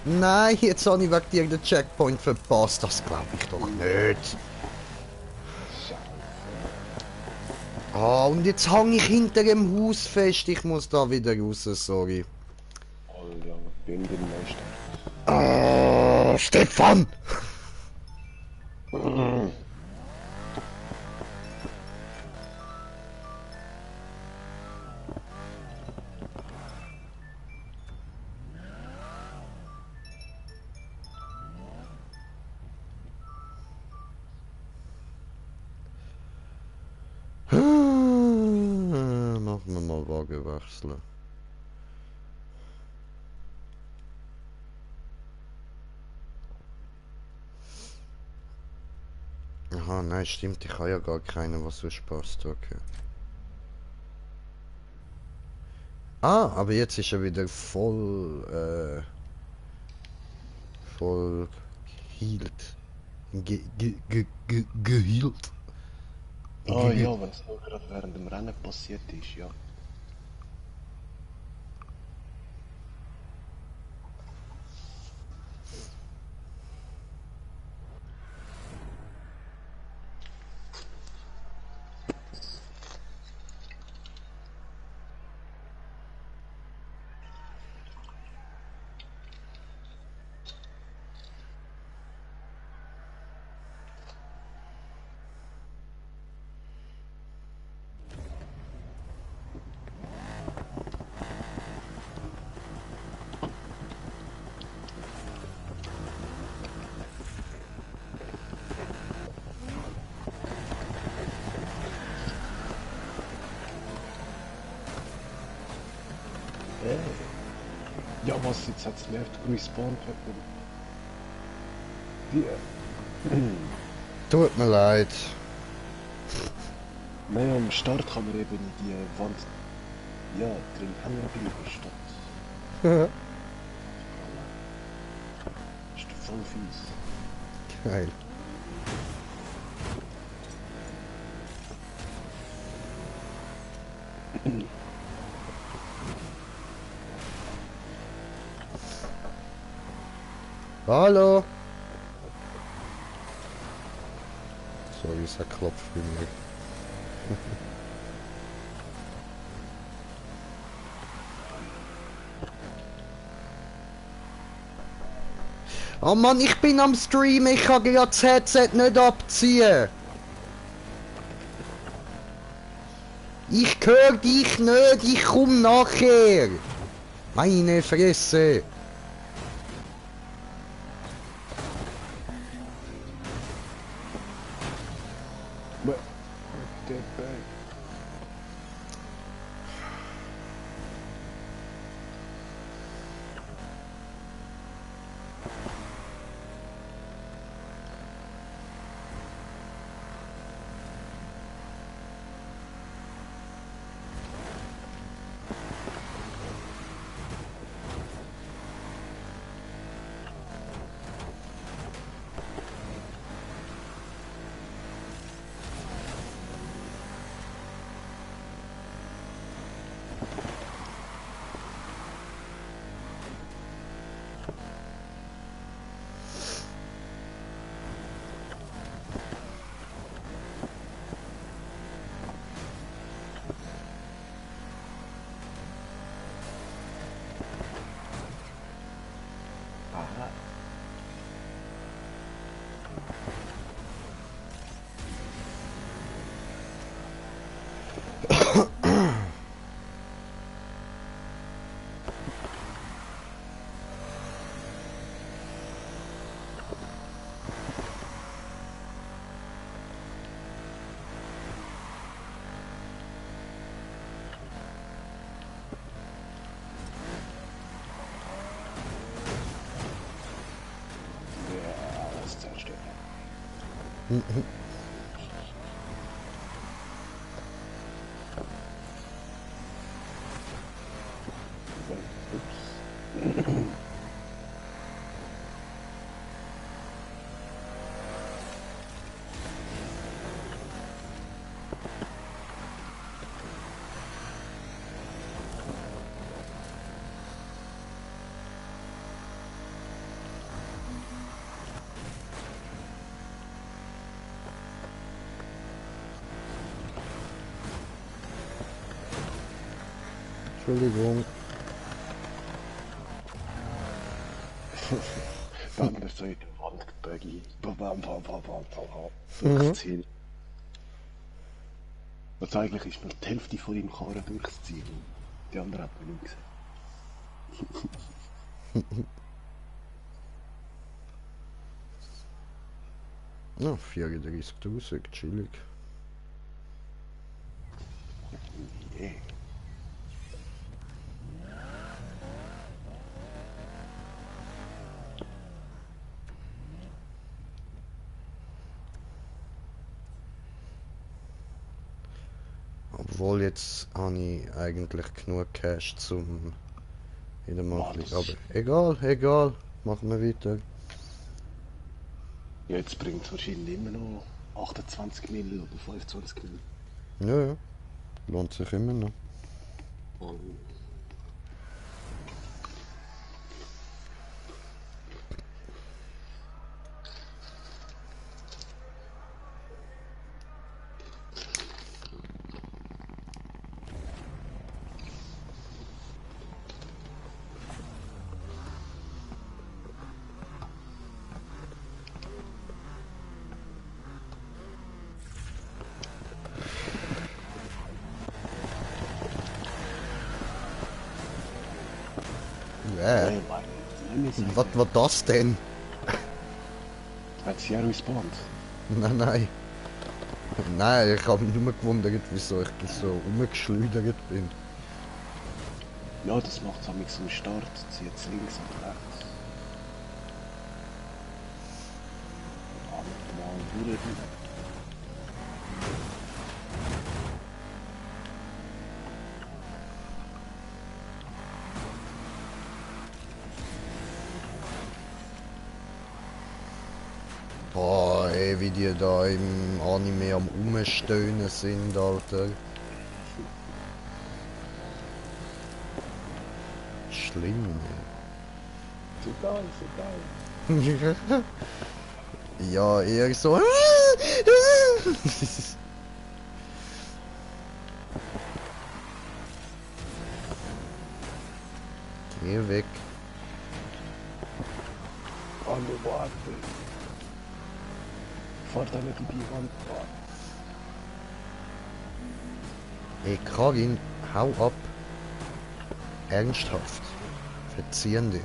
Nein, jetzt habe ich wegen dir den Checkpoint verpasst. Das glaube ich doch nicht. Ah, und jetzt hänge ich hinter dem Haus fest. Ich muss da wieder raus, sorry. Alter, bin den Meister. Ah, Stefan! Wagen wechseln. Aha, nein, stimmt, ich habe ja gar keinen, was sonst passt, okay. Ah, aber jetzt ist er wieder voll gehealt. Gehealt. Ah ja, wenn es nur gerade während dem Rennen passiert ist, ja. Ja, was jetzt hat's nervt, gespawnt hat und die. Tut mir leid. Naja, am Start kann man eben die Wand, ja, drin anbleiben statt. Ist voll fies. Geil. Hallo! Sorry, es hat klopft bei mir. Oh Mann, ich bin am Stream, ich kann ja das Headset nicht abziehen. Ich höre dich nicht, ich komm nachher. Meine Fresse. Der Bag. Entschuldigung. Dann ist so in der Wand gebögi. Durchziehen. Was eigentlich ist nur die Hälfte von deinem Karren durchziehen. Die andere hat man nicht gesehen. Ja, 34.000, chillig. Yeah. Obwohl jetzt habe ich eigentlich genug Cash zum wieder mal ein bisschen. Aber egal, machen wir weiter. Ja, jetzt bringt es wahrscheinlich immer noch 28 Mil oder 25 Mil. Ja, lohnt sich immer noch. Nein, Mann. Was war das denn? Hat sie ja respawned. Nein. Nein, ich habe mich nur gewundert, wieso ich so umgeschleudert bin. Ja, das macht es am im Start. Zieht links und rechts. Mal durch. Boah, ey, wie die da im Anime am Umstöhnen sind, Alter. Schlimm, So geil. ey. Ja, eher so. Geh weg. Alle warten. Fahr da nicht in die Wand. Ey, Karin, hau ab. Ernsthaft. Verziehen dich.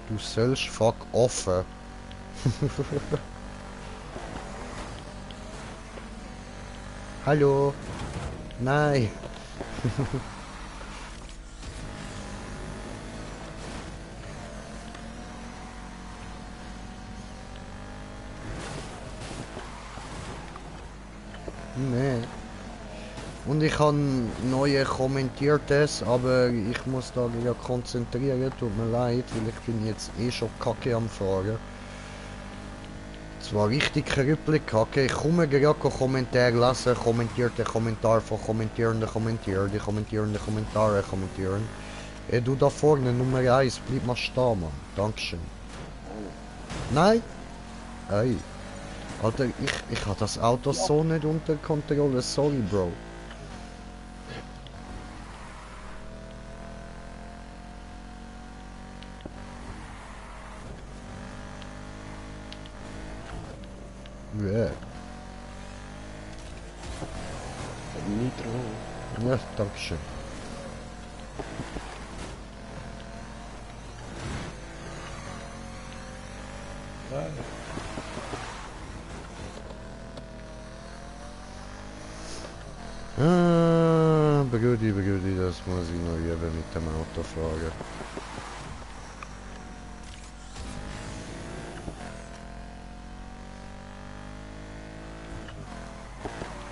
Du sollst fuck offen. Hallo. Nein. Nee. Und ich habe neue Kommentiertes, aber ich muss da ja konzentrieren, tut mir leid, weil ich bin jetzt eh schon kacke am Fahren. Zwar richtig krüppelig kacke, ich komme gerade Kommentare lesen, kommentierte Kommentar von kommentierenden Kommentieren, die kommentierende Kommentare kommentieren. Ey, du da vorne, Nummer 1, bleib mal stehen, Mann. Dankeschön. Nein! Ey. Alter, ich hab das Auto so nicht unter Kontrolle, sorry, Bro. Ja. Nitro. Ja, dankeschön. Brudi, das muss ich noch üben mit dem Autofahren.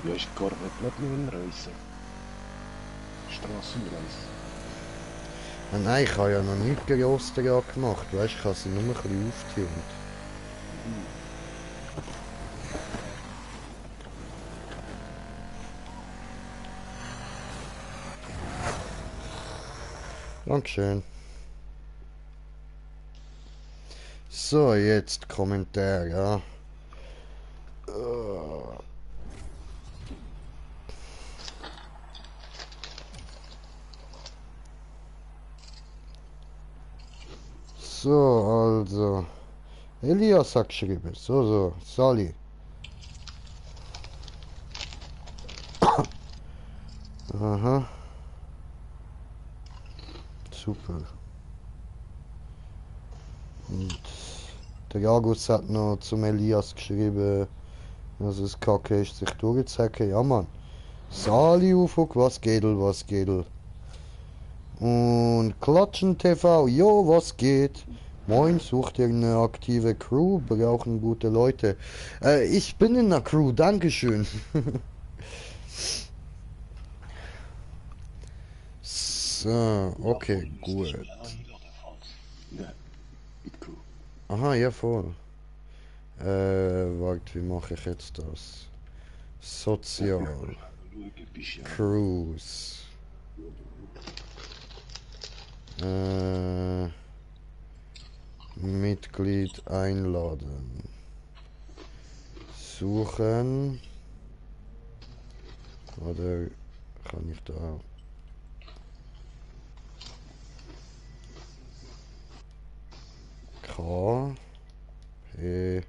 Ja, ist gar nicht mehr in Reisen. Strassenreise. Nein, ich habe ja noch nichts gross daran gemacht, weißt du, ich habe sie nur ein bisschen aufgetunt. Dankeschön. So, jetzt Kommentar, ja. So, also. Elias hat geschrieben. So, Sally. Aha. Super. Und der Jagus hat noch zum Elias geschrieben, dass es kacke ist, sich durchzuhacken. Ja, Mann. Sali Ufuk, was geht? Und Klatschen TV, jo, was geht? Moin, sucht ihr eine aktive Crew? Brauchen gute Leute. Ich bin in der Crew, dankeschön. So, okay, gut. Nein, mit Crew. Aha, ja voll. Warte, wie mache ich jetzt das? Sozial. Schauen, bist ja. Cruise. Mitglied einladen. Suchen. Oder kann ich da... K. P.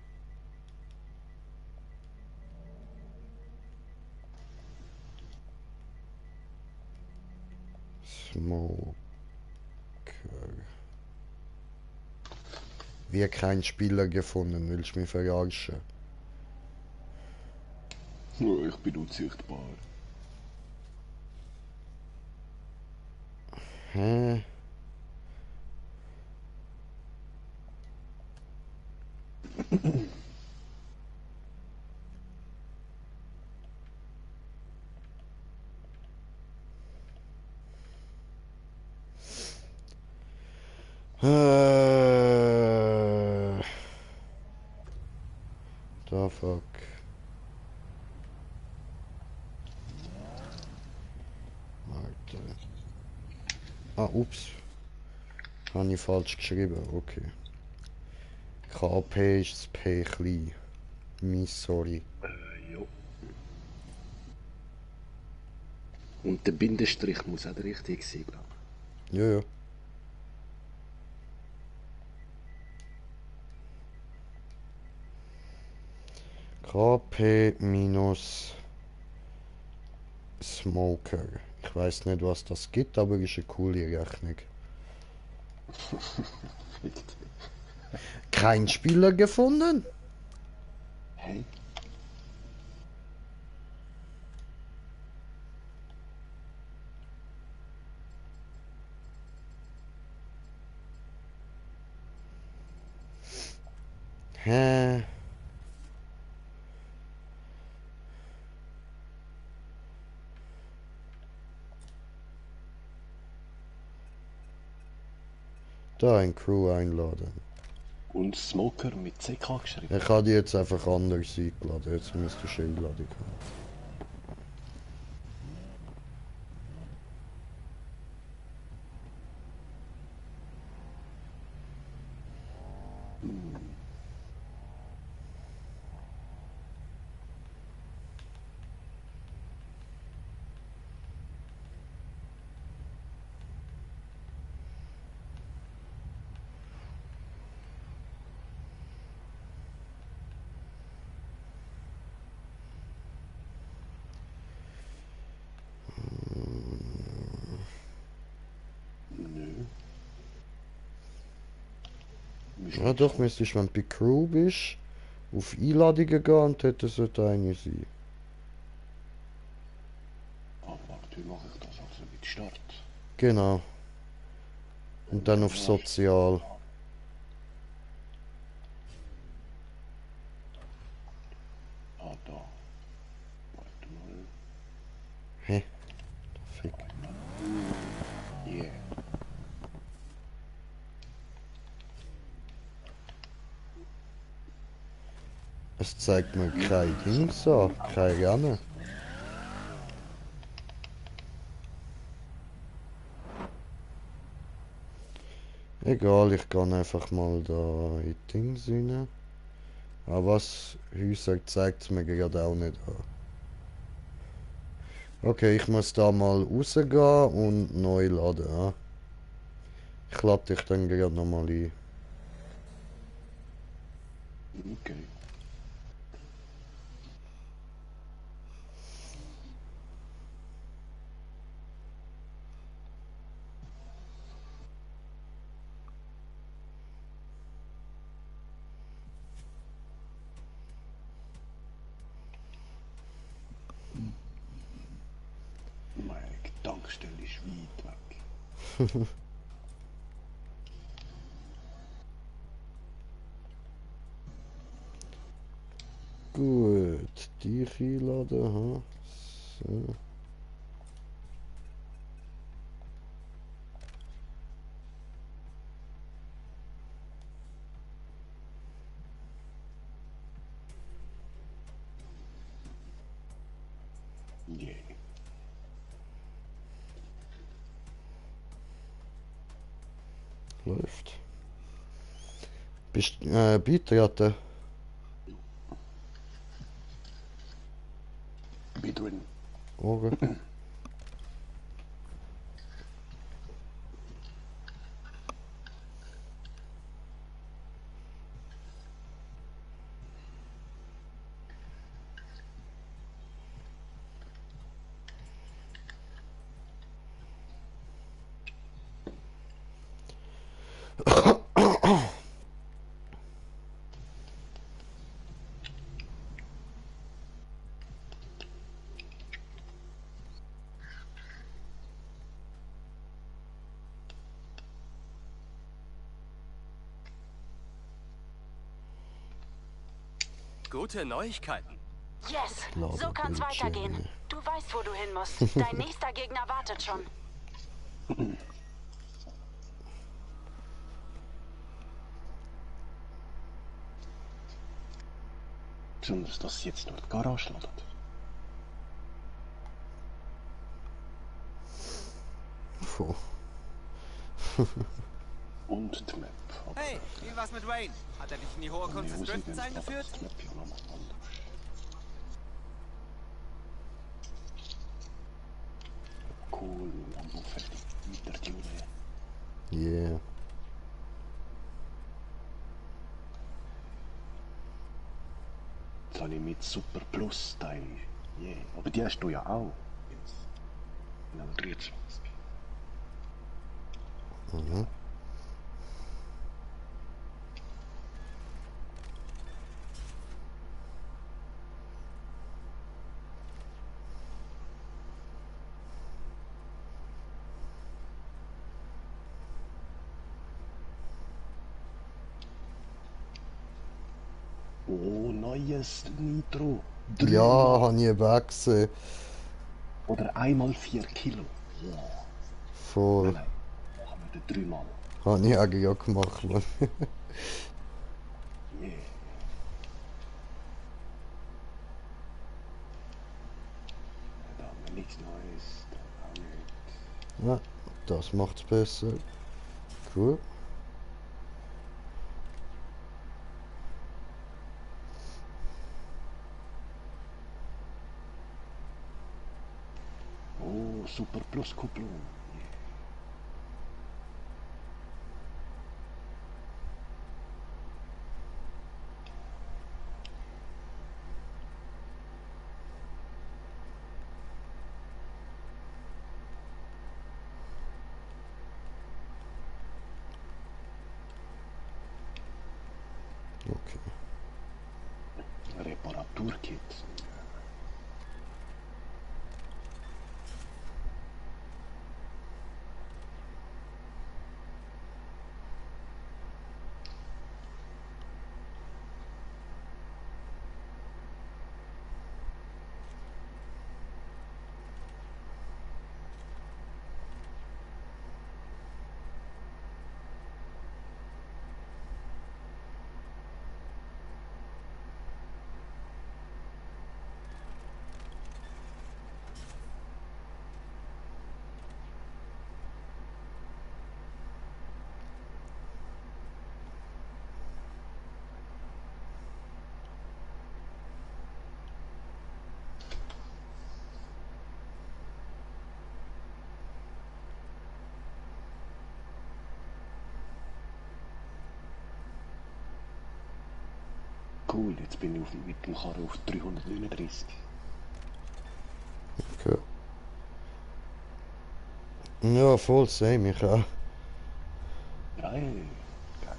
Smoker. Wir kein Spieler gefunden, willst du mich verarschen? Oh, ich bin unsichtbar. Hä? Da fuck. Warte. Ah, ups. Habe ich falsch geschrieben, okay. KP ist das P klein. Sorry. Ja. Und der Bindestrich muss auch richtig sein, glaube ich. Ja, ja. KP minus Smoker. Ich weiß nicht, was das gibt, aber ist eine coole Rechnung. Kein Spieler gefunden? Hey? Hä? Da ein Crew einladen. Und Smoker mit CK geschrieben. Ich habe die jetzt einfach anders eingeladen. Jetzt müsste ich Einladung haben. Nö. Ja doch, müsstest, wenn du bei Crew bist, auf Einladungen gehen und dort sollte eine sein. Ah, warte, wie mache ich das? Also mit Start. Genau. Und dann auf Sozial. Ah, da. Warte mal. Hä? Fick. Yeah. Es zeigt mir kein Dings an, kein Rennen. Egal, ich gehe einfach mal da in die Dings rein. Aber was Häuser zeigt es mir gerade auch nicht an. Okay, ich muss da mal rausgehen und neu laden. Ja? Ich lade dich dann gerade nochmal ein. Okay. Meine Tankstelle ist weit weg. dich einladen, aha. So. Yeah. Läuft. Bist beitreten? Bin drin. Okay. Gute Neuigkeiten. Yes, so kann's weitergehen. Du weißt, wo du hin musst. Dein nächster Gegner wartet schon. Besonders, dass sie jetzt nur die Garage laden. Puh. Und die Map. Aber Hey, wie war's mit Wayne? Hat er dich in die hohe Kunst des Driftens eingeführt? die Map ja nochmal anders. Cool, Lambo fertig mit der Tune. Yeah. Jetzt habe ich mit Super Plus Teil. Yeah. Aber die hast du ja auch. Jetzt. In einem 23. Mhm. Oh, neues Nitro. Ja, habe ich eben gesehen. Oder einmal 4 Kilo. Wow. Voll. Nein, machen wir den 3-mal. Habe ich eigentlich auch gemacht, Mann. Yeah. Da haben wir nichts Neues. Da auch nicht. Ja, das macht's besser. Cool. Oh, Super Plus Kupplung. Okay. Reparaturkit. Cool, jetzt bin ich mit dem Karren auf 339. Okay. Ja, voll same, ich auch. Geil. Geil.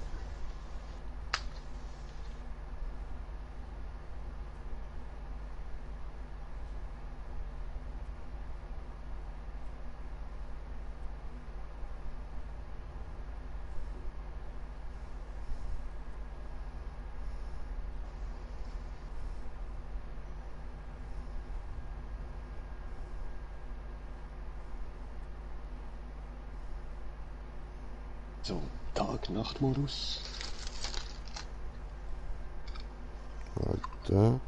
So, Tag-Nacht-Modus. Warte.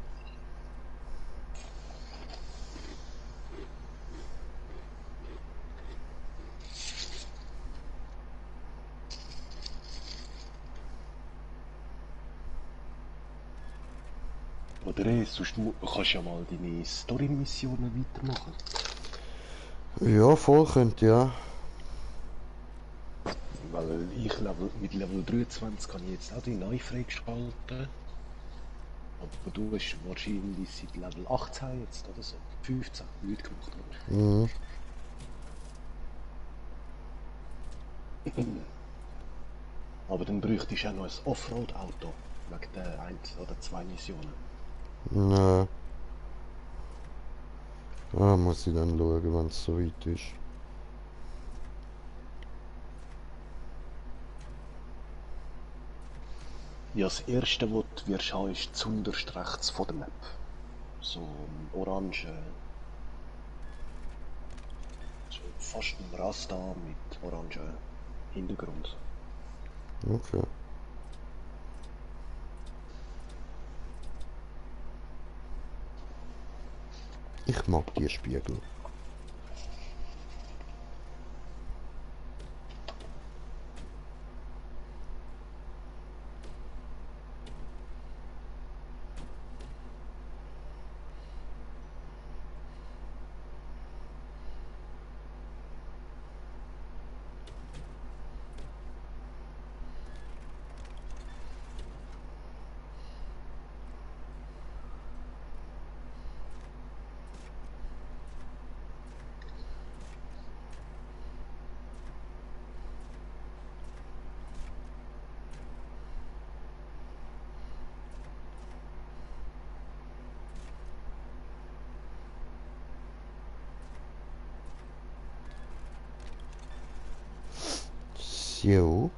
Oder sonst kannst du ja mal deine Story-Missionen weitermachen. Ja, voll könnte ja. Weil mit Level 23 kann ich jetzt auch die neu freigeschalten. Aber du hast wahrscheinlich seit Level 18 jetzt oder so. 15 nichts gemacht, oder? Mhm. Aber dann bräuchtest du auch noch ein Offroad-Auto. Wegen der 1 oder 2 Missionen. Nö. Ah, muss ich dann schauen, wenn es so weit ist. Ja, das erste, was du wirst haben, ist zuunterst rechts von der Map. So ein orange, so fast ein Rasta mit orange Hintergrund. Okay. Ich mag die Spiegel. So.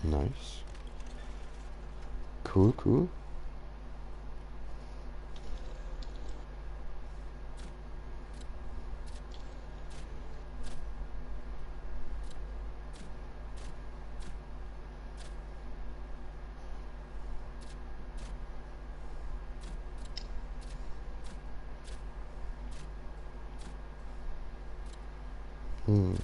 Nice. Cool, cool. Hm.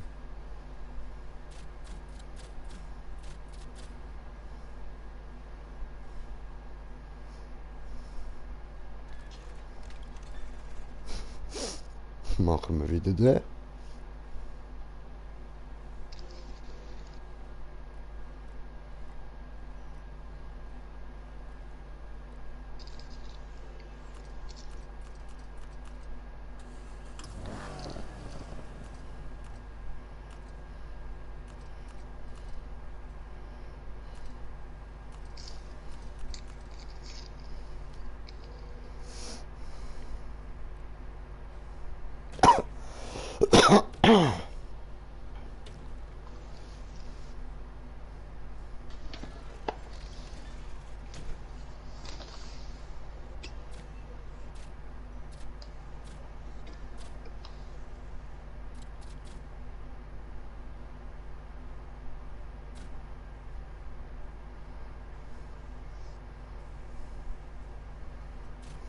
Machen wir wieder den.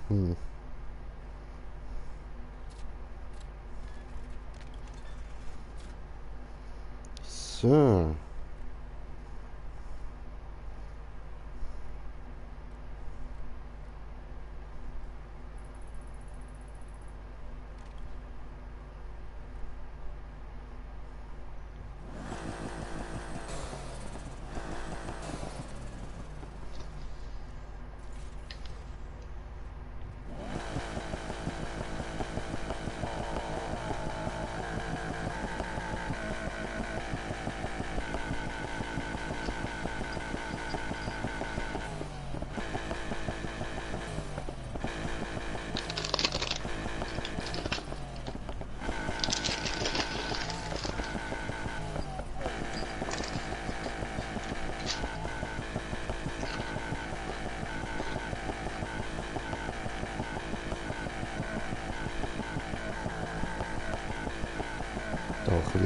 Hm. So.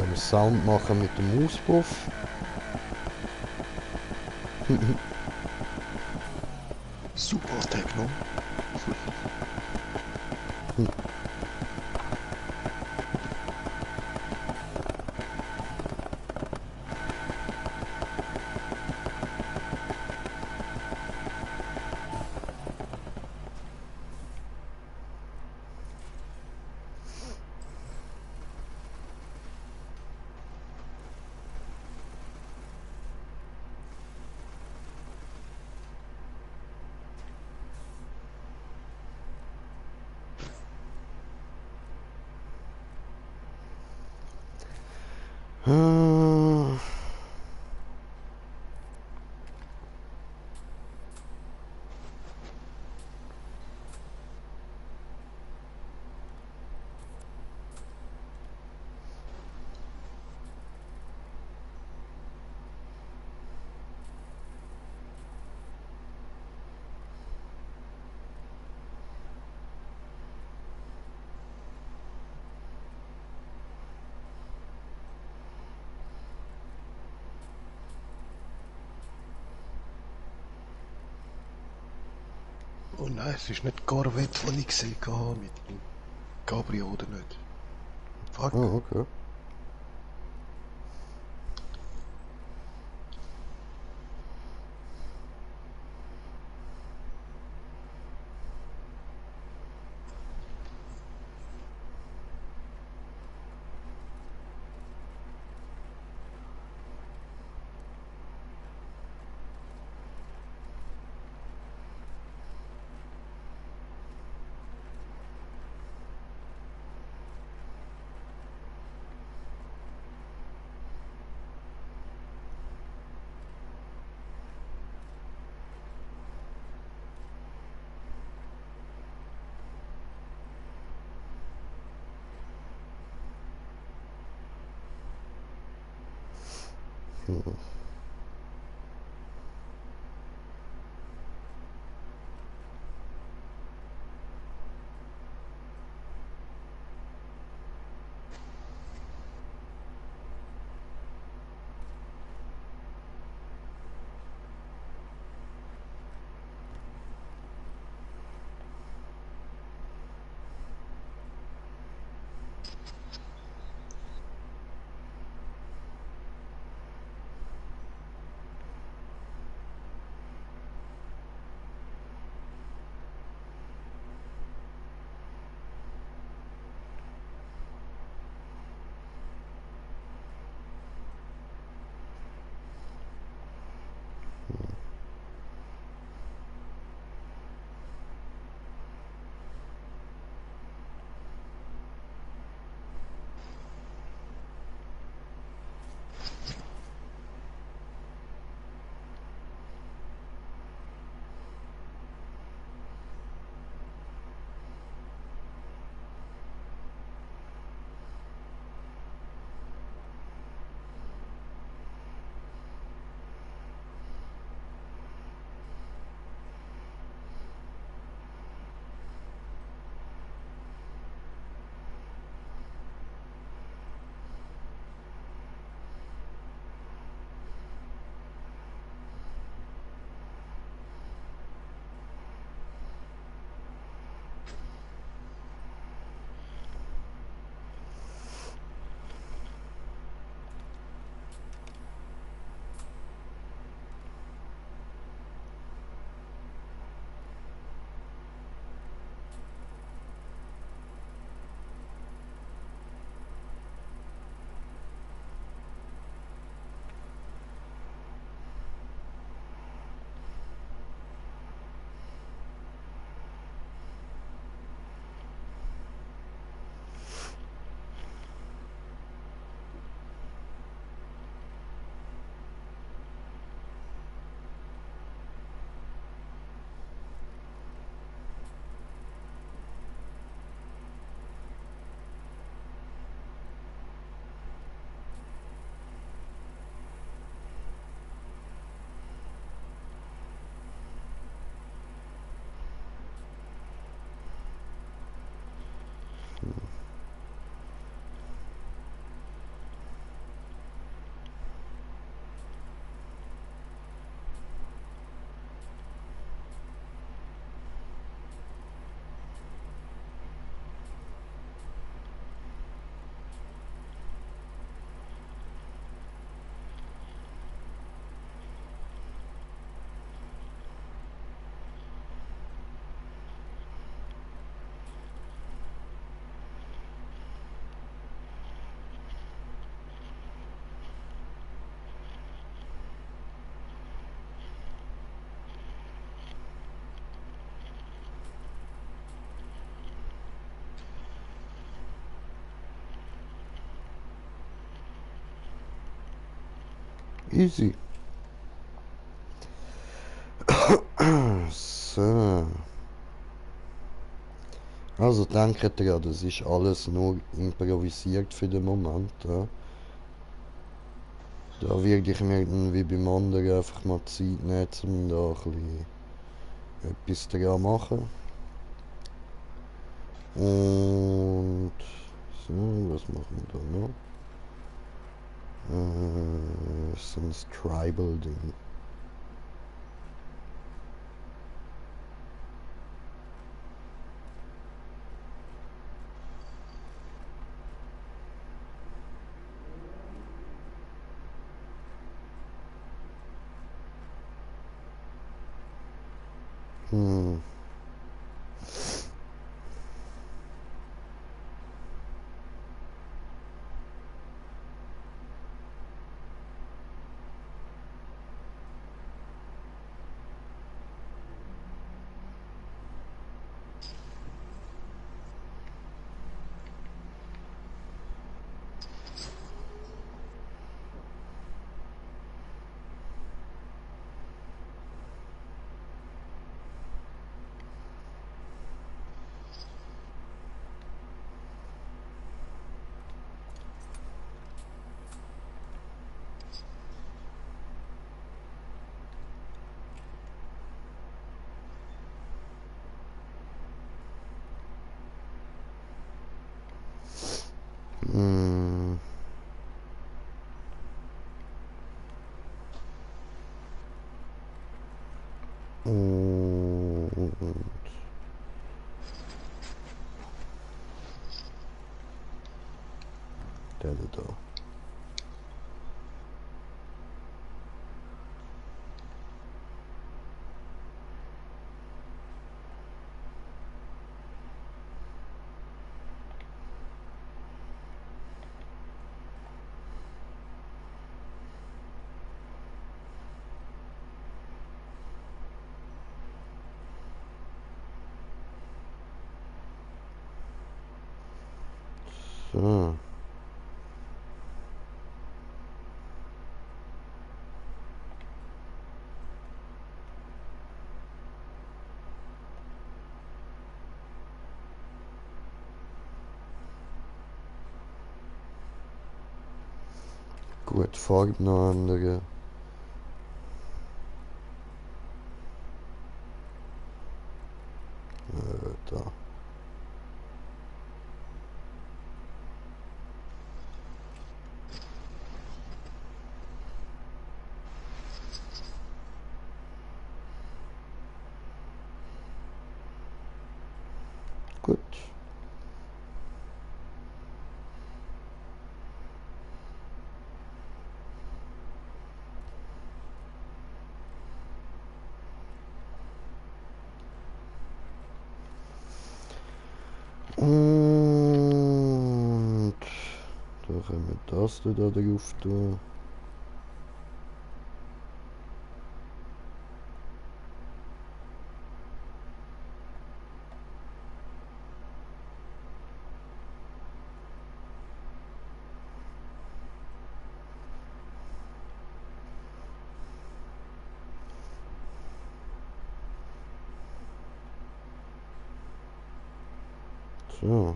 am Sound machen mit dem Auspuff. Super Techno. Oh nein, es ist nicht Corvette, die ich gesehen habe mit dem Cabrio oder nicht. Fuck. Oh, okay. Easy. So. Also denkt ihr, das ist alles nur improvisiert für den Moment. Ja? Da werde ich mir dann wie beim anderen einfach mal Zeit nehmen, um da ein bisschen etwas dran machen. Und so, was machen wir da noch? So ein Tribal-Ding. Hm. Hm. Und der da. So. Gut, Farbe noch ändern. Da. Gut. Und da können wir das da drauf tun. So.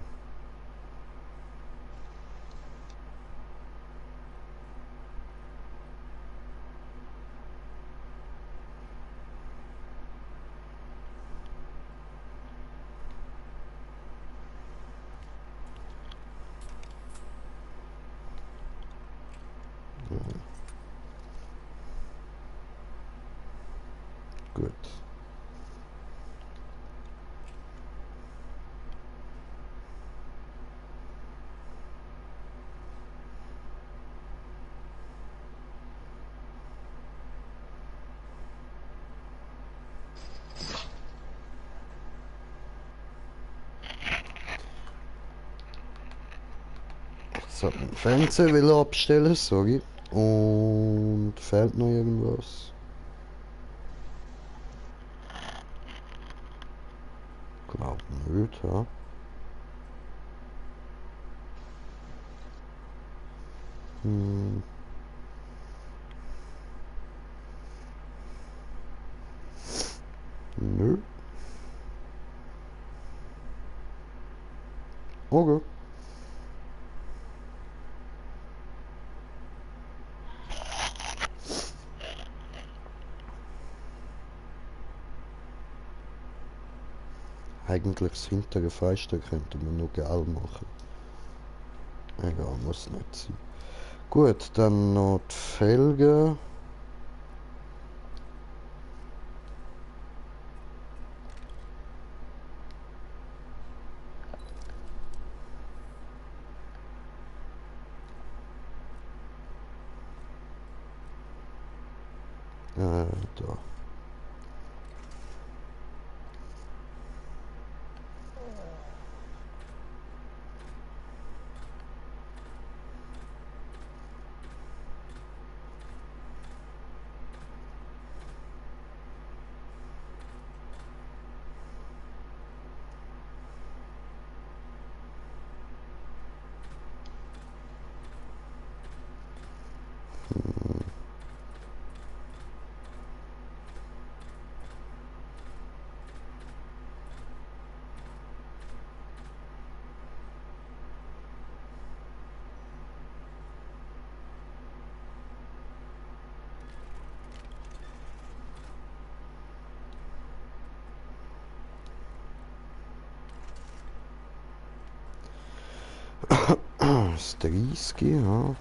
Gut. So, Fernseher will abstellen, sorry. Und fehlt noch irgendwas? Glaub nicht, ja. Hm. Okay. Eigentlich das hintere Fenster könnte man nur gelb machen. Egal, muss nicht sein. Gut, dann noch die Felgen. Da. Das 30, ja.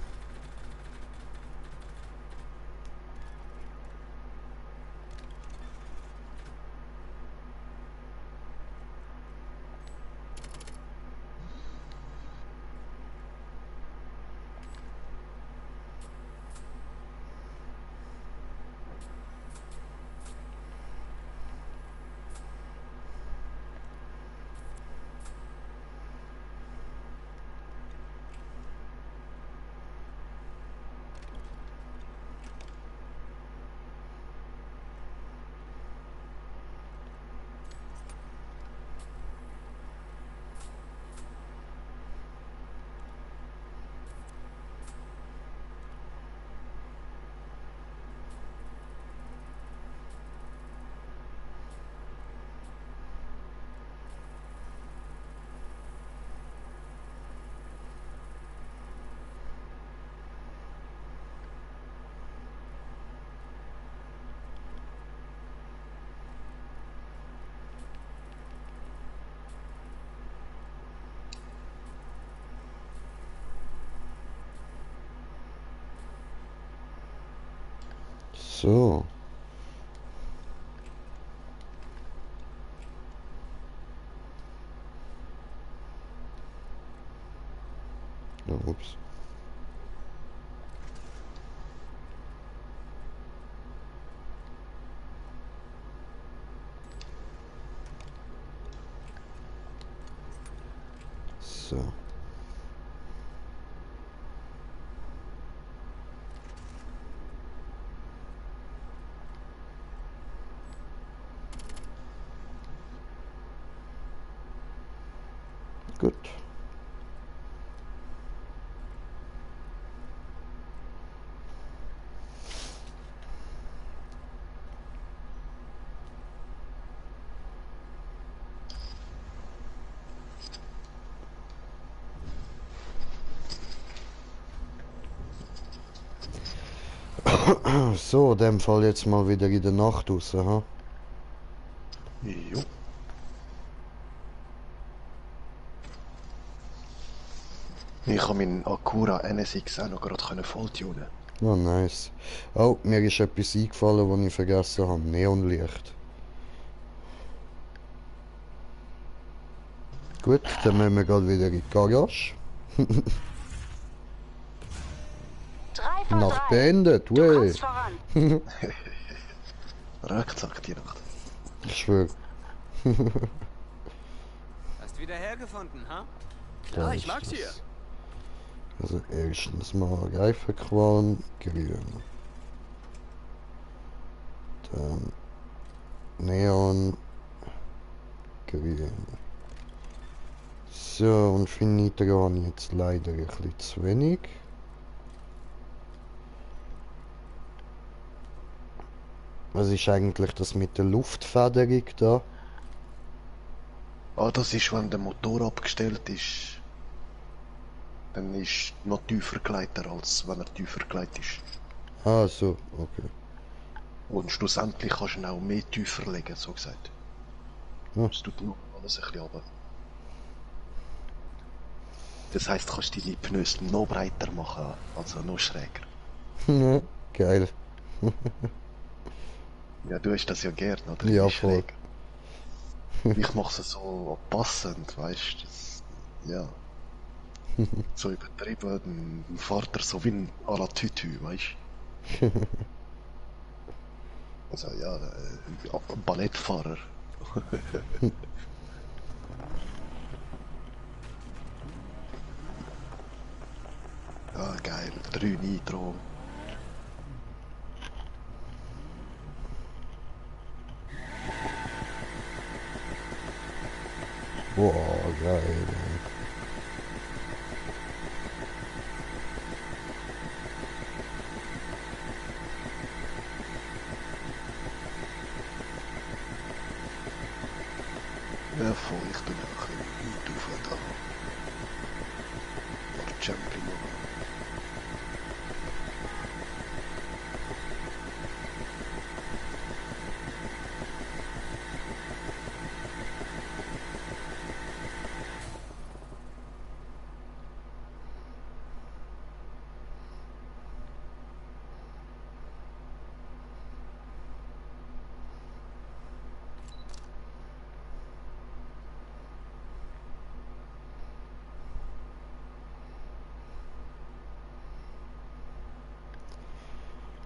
So. Ups. So. Gut. So, in dem Fall jetzt mal wieder in der Nacht raus, ha? Jo. Ich habe meinen Acura NSX auch noch gerade volltunen. Oh, nice. Oh, mir ist etwas eingefallen, was ich vergessen habe. Neonlicht. Gut, dann müssen wir gerade wieder in die Garage. 3 von Nacht 3. beendet, Du wey. kommst voran. Rucksack die Nacht. Ich schwöre. Hast wieder hergefunden, ha? Da Klar, ich ist mag's das. hier. Also erstens mal Reifenqualm, grün. Dann Neon, grün. So, und für Nitro habe ich jetzt leider ein bisschen zu wenig. Was ist eigentlich das mit der Luftfederung da? Ah, das ist, wenn der Motor abgestellt ist, Dann ist noch tiefer gleiter, als wenn er tiefer gelegt ist. Ah, so, okay. Und schlussendlich kannst du ihn auch mehr tiefer legen, so gesagt. Ja. Es tut nur alles ein bisschen runter. Das heisst, du kannst deine Pneus noch breiter machen, also noch schräger. Ja, geil. Ja, du hast das ja gern, oder? Ja, Die voll. Schräge. Ich mache es so passend, weißt du? Ja. So übertrieben, ein Vater so wie ein à la Tütü, weißt du? Also ja, Ballettfahrer. Ja, geil. 3 Nitro. Boah, geil. Ja, voll, ich bin auch ein bisschen weit auf da. Oder Jumping machen.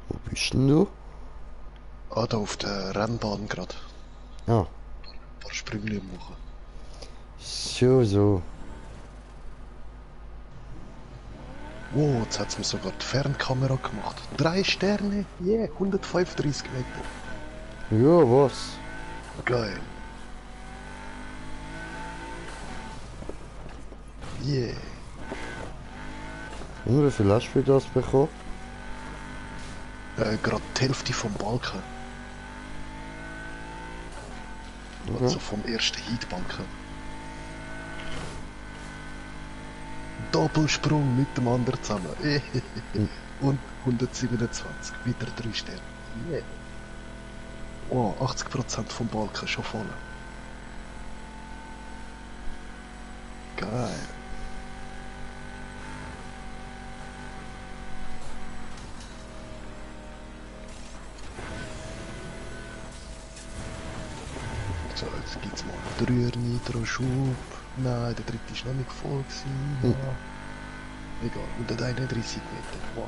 Wo bist denn du? Ah, da auf der Rennbahn gerade. Ah, Ein paar Sprünge machen. so. Wow, jetzt hat es mir sogar die Fernkamera gemacht. 3 Sterne? Yeah, 135 Meter. Ja, was? Geil. Yeah. Und wie viel hast du für das bekommen? Gerade die Hälfte vom Balken. Okay. Also vom ersten Heatbalken. Doppelsprung mit dem anderen zusammen. Und 127. Wieder 3 Sterne. Yeah. Oh, 80% vom Balken schon voll. Geil. So, jetzt gibt's mal 3er Nitro-Schub. Nein, der dritte ist noch nicht voll gewesen. Ja. Egal, 131 Meter. Wow.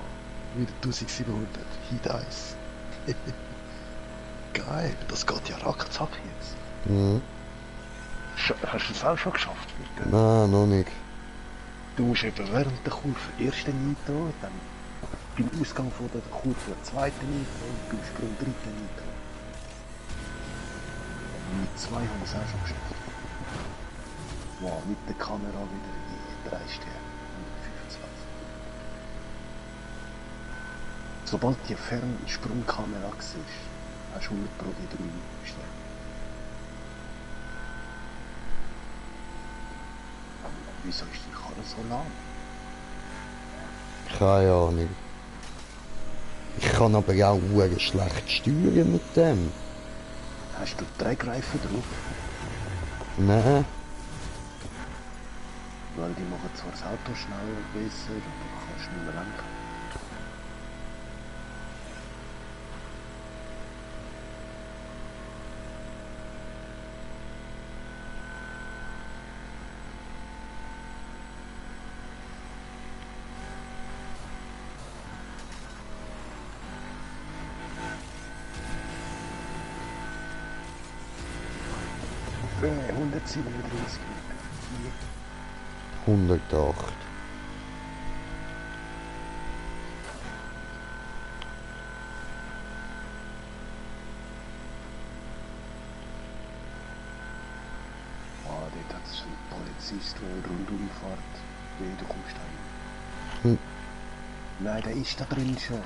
Wieder 1700. Heat 1. Geil, das geht ja rackzack jetzt. Mhm. Hast du es auch schon geschafft? Nein, noch nicht. Du musst eben während der Kurve erste Nitro, dann beim Ausgang von der Kurve zweite Nitro und beim Sprung dritte Nitro. Mit 2 haben wir es auch schon geschafft. Wow, mit der Kamera wieder die 3 Sterne. 125. Sobald die Fernsprungkamera siehst, hast du 100 Pro die 3 Sterne. Wieso ist die Karre so lahm? Keine Ahnung. Ich kann aber auch sehr schlecht steuern mit dem. Hast du Drehgreifen drauf? Nein. Weil die machen zwar das Auto schneller besser, aber du kannst nicht mehr lenken. Äh, 137 Meter. 108. Dort hat es einen Polizist, der rundum fährt. Nee, du kommst da hin. Hm. Nein, der ist da drin schon.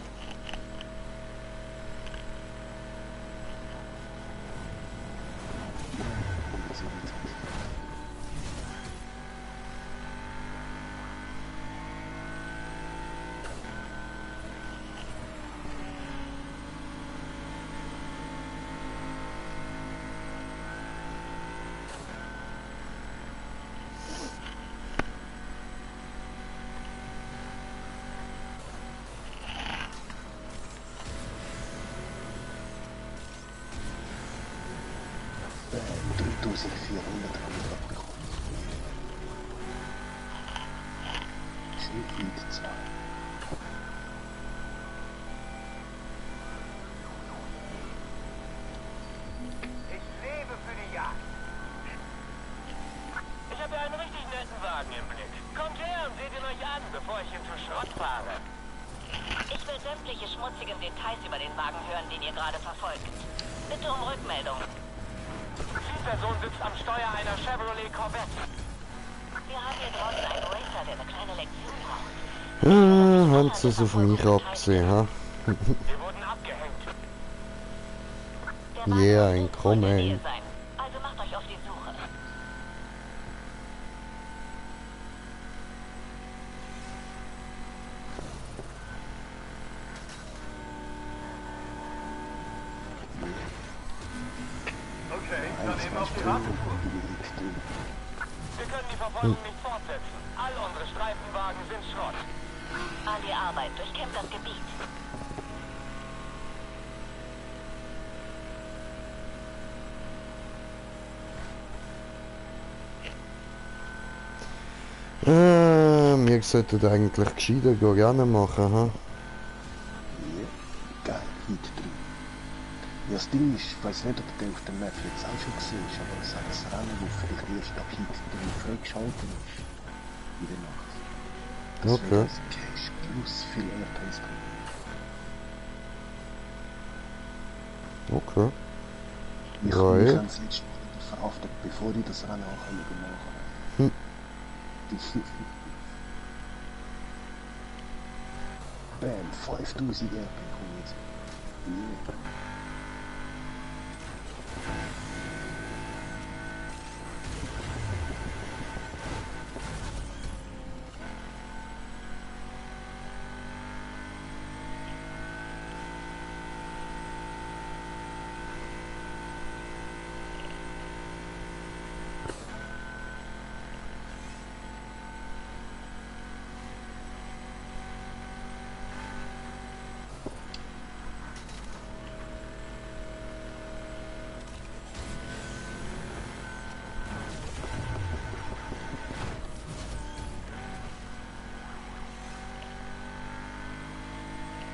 1400 habe ich abbekommen. Heat 2. Ich lebe für die Jagd. Ich habe einen richtig netten Wagen im Blick. Kommt her und seht ihn euch an, bevor ich ihn zu Schrott fahre. Ich will sämtliche schmutzigen Details über den Wagen hören, den ihr gerade verfolgt. Bitte um Rückmeldung. Zielperson sitzt am Steuer einer Chevrolet Corvette. Wir haben hier draußen einen Racer, der eine kleine Lektion braucht. Haben sie es auf mich abgesehen, ha? Wir wurden abgehängt. Der Wagen Yeah, muss ein irgendwo in der Nähe Kommen. sein. Also macht euch auf die Suche. Okay, dann eben auf die Ratentour. Wir können die Verfolgung nicht fortsetzen. All unsere Streifenwagen sind Schrott. An die Arbeit, durchkämmt das Gebiet. Wir sollten eigentlich gescheiter Rennen machen, ha? Ja, geil, Heat 3. Ja, das Ding ist, ich weiß nicht, ob der auf der Map jetzt auch schon gesehen ist, aber es hat das Rennen, das vielleicht erst ab Heat 3 freigeschaltet ist. In der Nacht. Das Okay. wird das Cash plus viel Airpace bringen. Okay. Ich Ja, habe mich ja. ans letzte Mal verhaftet, bevor ich das Rennen auch gemacht habe. Hm. Bam, 5000 RP kommen jetzt. Yeah.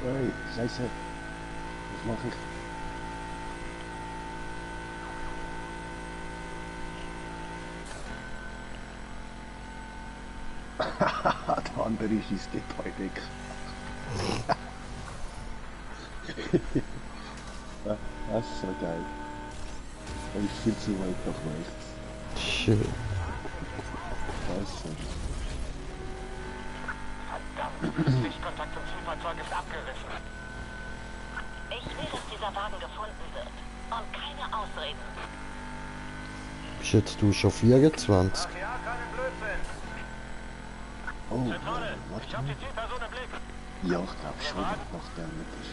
Hey, Scheiße. Was mache ich? Der andere ist ins Detail weg. Das ist so geil. Er ist viel zu weit nach rechts. Shit. Scheiße. Verdammt, Sichtkontakt zum Zielfahrzeug ist abgerissen. Ich will, dass dieser Wagen gefunden wird. Und keine Ausreden. Bist jetzt du schon 24? Ach ja, keinen Blödsinn. Oh, Zentrale, ich warte habe mal. die Zielperson im Blick. Ja, ich glaube schon, nach der mit ist.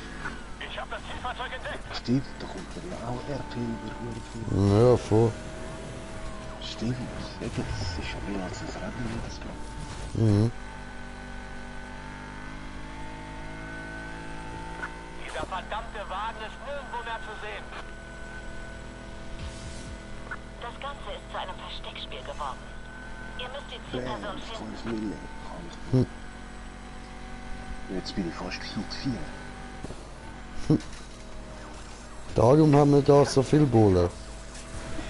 Ich habe das Zielfahrzeug entdeckt. Stimmt, da kommt der auch RP über. Ja, voll. Stimmt, eben, das ist schon mehr als das Rennen jedes Mal. Mhm. Dieser verdammte Wagen ist nirgendwo mehr zu sehen. Das Ganze ist zu einem Versteckspiel geworden. Ihr müsst die Bam, Zielperson finden. 5 Millionen. Jetzt bin ich fast Heat 4. Darum haben wir da so viel Bullen.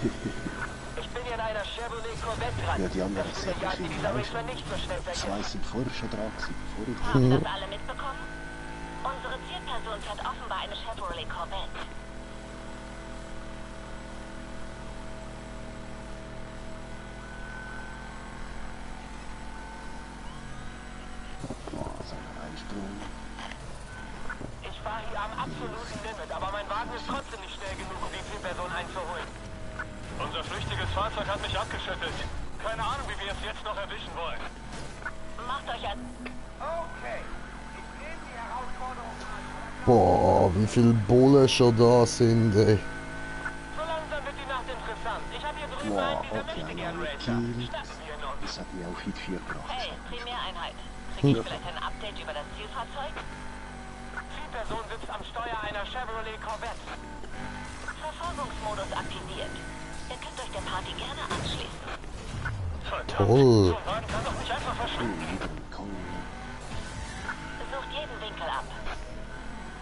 Ich bin hier in einer Chevrolet Corvette dran. Ja, die anderen Das sind jagt verschieden dieser aus. Racer nicht so schnell weg. 2 sind vorher schon dran gewesen, bevor ich Haben das alle mitbekommen? Unsere Zielperson fährt offenbar eine Chevrolet Corvette. Boah, so ein Einsprung. Ich fahre hier am absoluten Limit, aber mein Wagen ist trotzdem nicht schnell genug, um die Zielperson einzuholen. Unser flüchtiges Fahrzeug hat mich abgeschüttelt. Keine Ahnung, wie wir es jetzt noch erwischen wollen. Macht euch an. Okay, ich nehme die Herausforderung an. Boah, wie viele Bullen schon da sind, ey. So langsam wird die Nacht interessant. Ich habe hier drüben Boah, einen dieser okay, Möchtegern-Racer. okay. Schnappen wir ihn uns. Das hat mich auf Heat 4 gebracht. Hey, Primäreinheit. Kriege ich vielleicht ein Update über das Zielfahrzeug? Zielperson sitzt am Steuer einer Chevrolet Corvette. Verfolgungsmodus aktiviert. Ihr könnt euch der Party gerne anschließen. Toll. So ein Wagen kann doch nicht einfach verschwinden. Sucht jeden Winkel ab.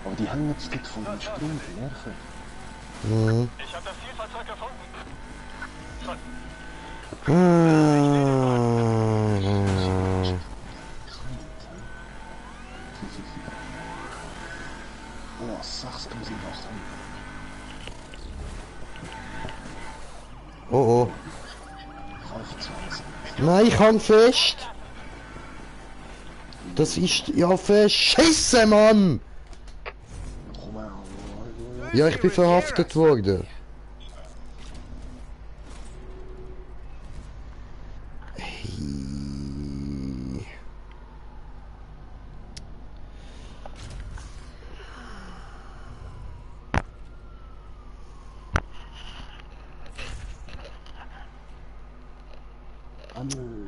Aber die hängen jetzt dort von dem Strom, die nerven. Mhm. Ich habe das Zielfahrzeug gefunden. Oh, 6800. Oh oh. 25. Nein, ich hang fest. Das ist ja verschissen, Mann. Komm mal. Ja, ich bin verhaftet worden. Hey.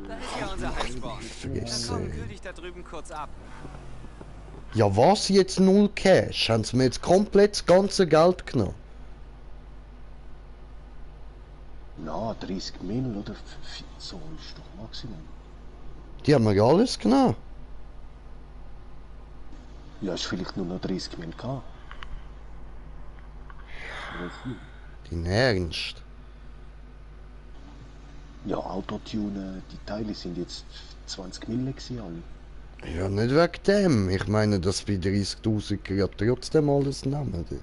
Da ist ja unser Heißborn. Na Vergessen. komm, kühl dich da drüben kurz ab. Ja, was jetzt 0 Cash? Haben sie mir jetzt komplett das ganze Geld genommen? Na, 30 Mil oder so ist doch Maximum. Die haben mir alles genommen. Ja, ist vielleicht nur noch 30 Mil gehabt. Oder viel. Dein Ernst? Ja, Autotune, die Teile sind jetzt 20 Mil gewesen, alle. Ja, nicht wegen dem. Ich meine, dass bei 30.000 ja trotzdem alles nehmen. Die.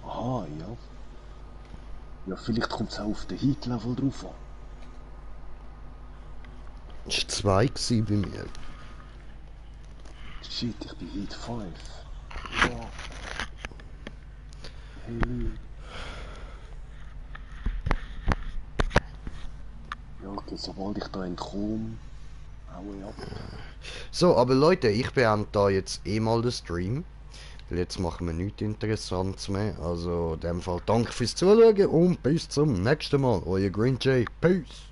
Aha, ja. Ja, vielleicht kommt es auch auf den Heat-Level drauf an. Das war 2 gewesen bei mir. Shit, ich bin Heat 5. Ja. Hey. Ja, okay, sobald ich da entkomme, haue ab. So, aber Leute, ich beende da jetzt eh mal den Stream. Weil jetzt machen wir nichts Interessantes mehr. Also in dem Fall danke fürs Zuschauen und bis zum nächsten Mal. Euer Green Jay. Peace.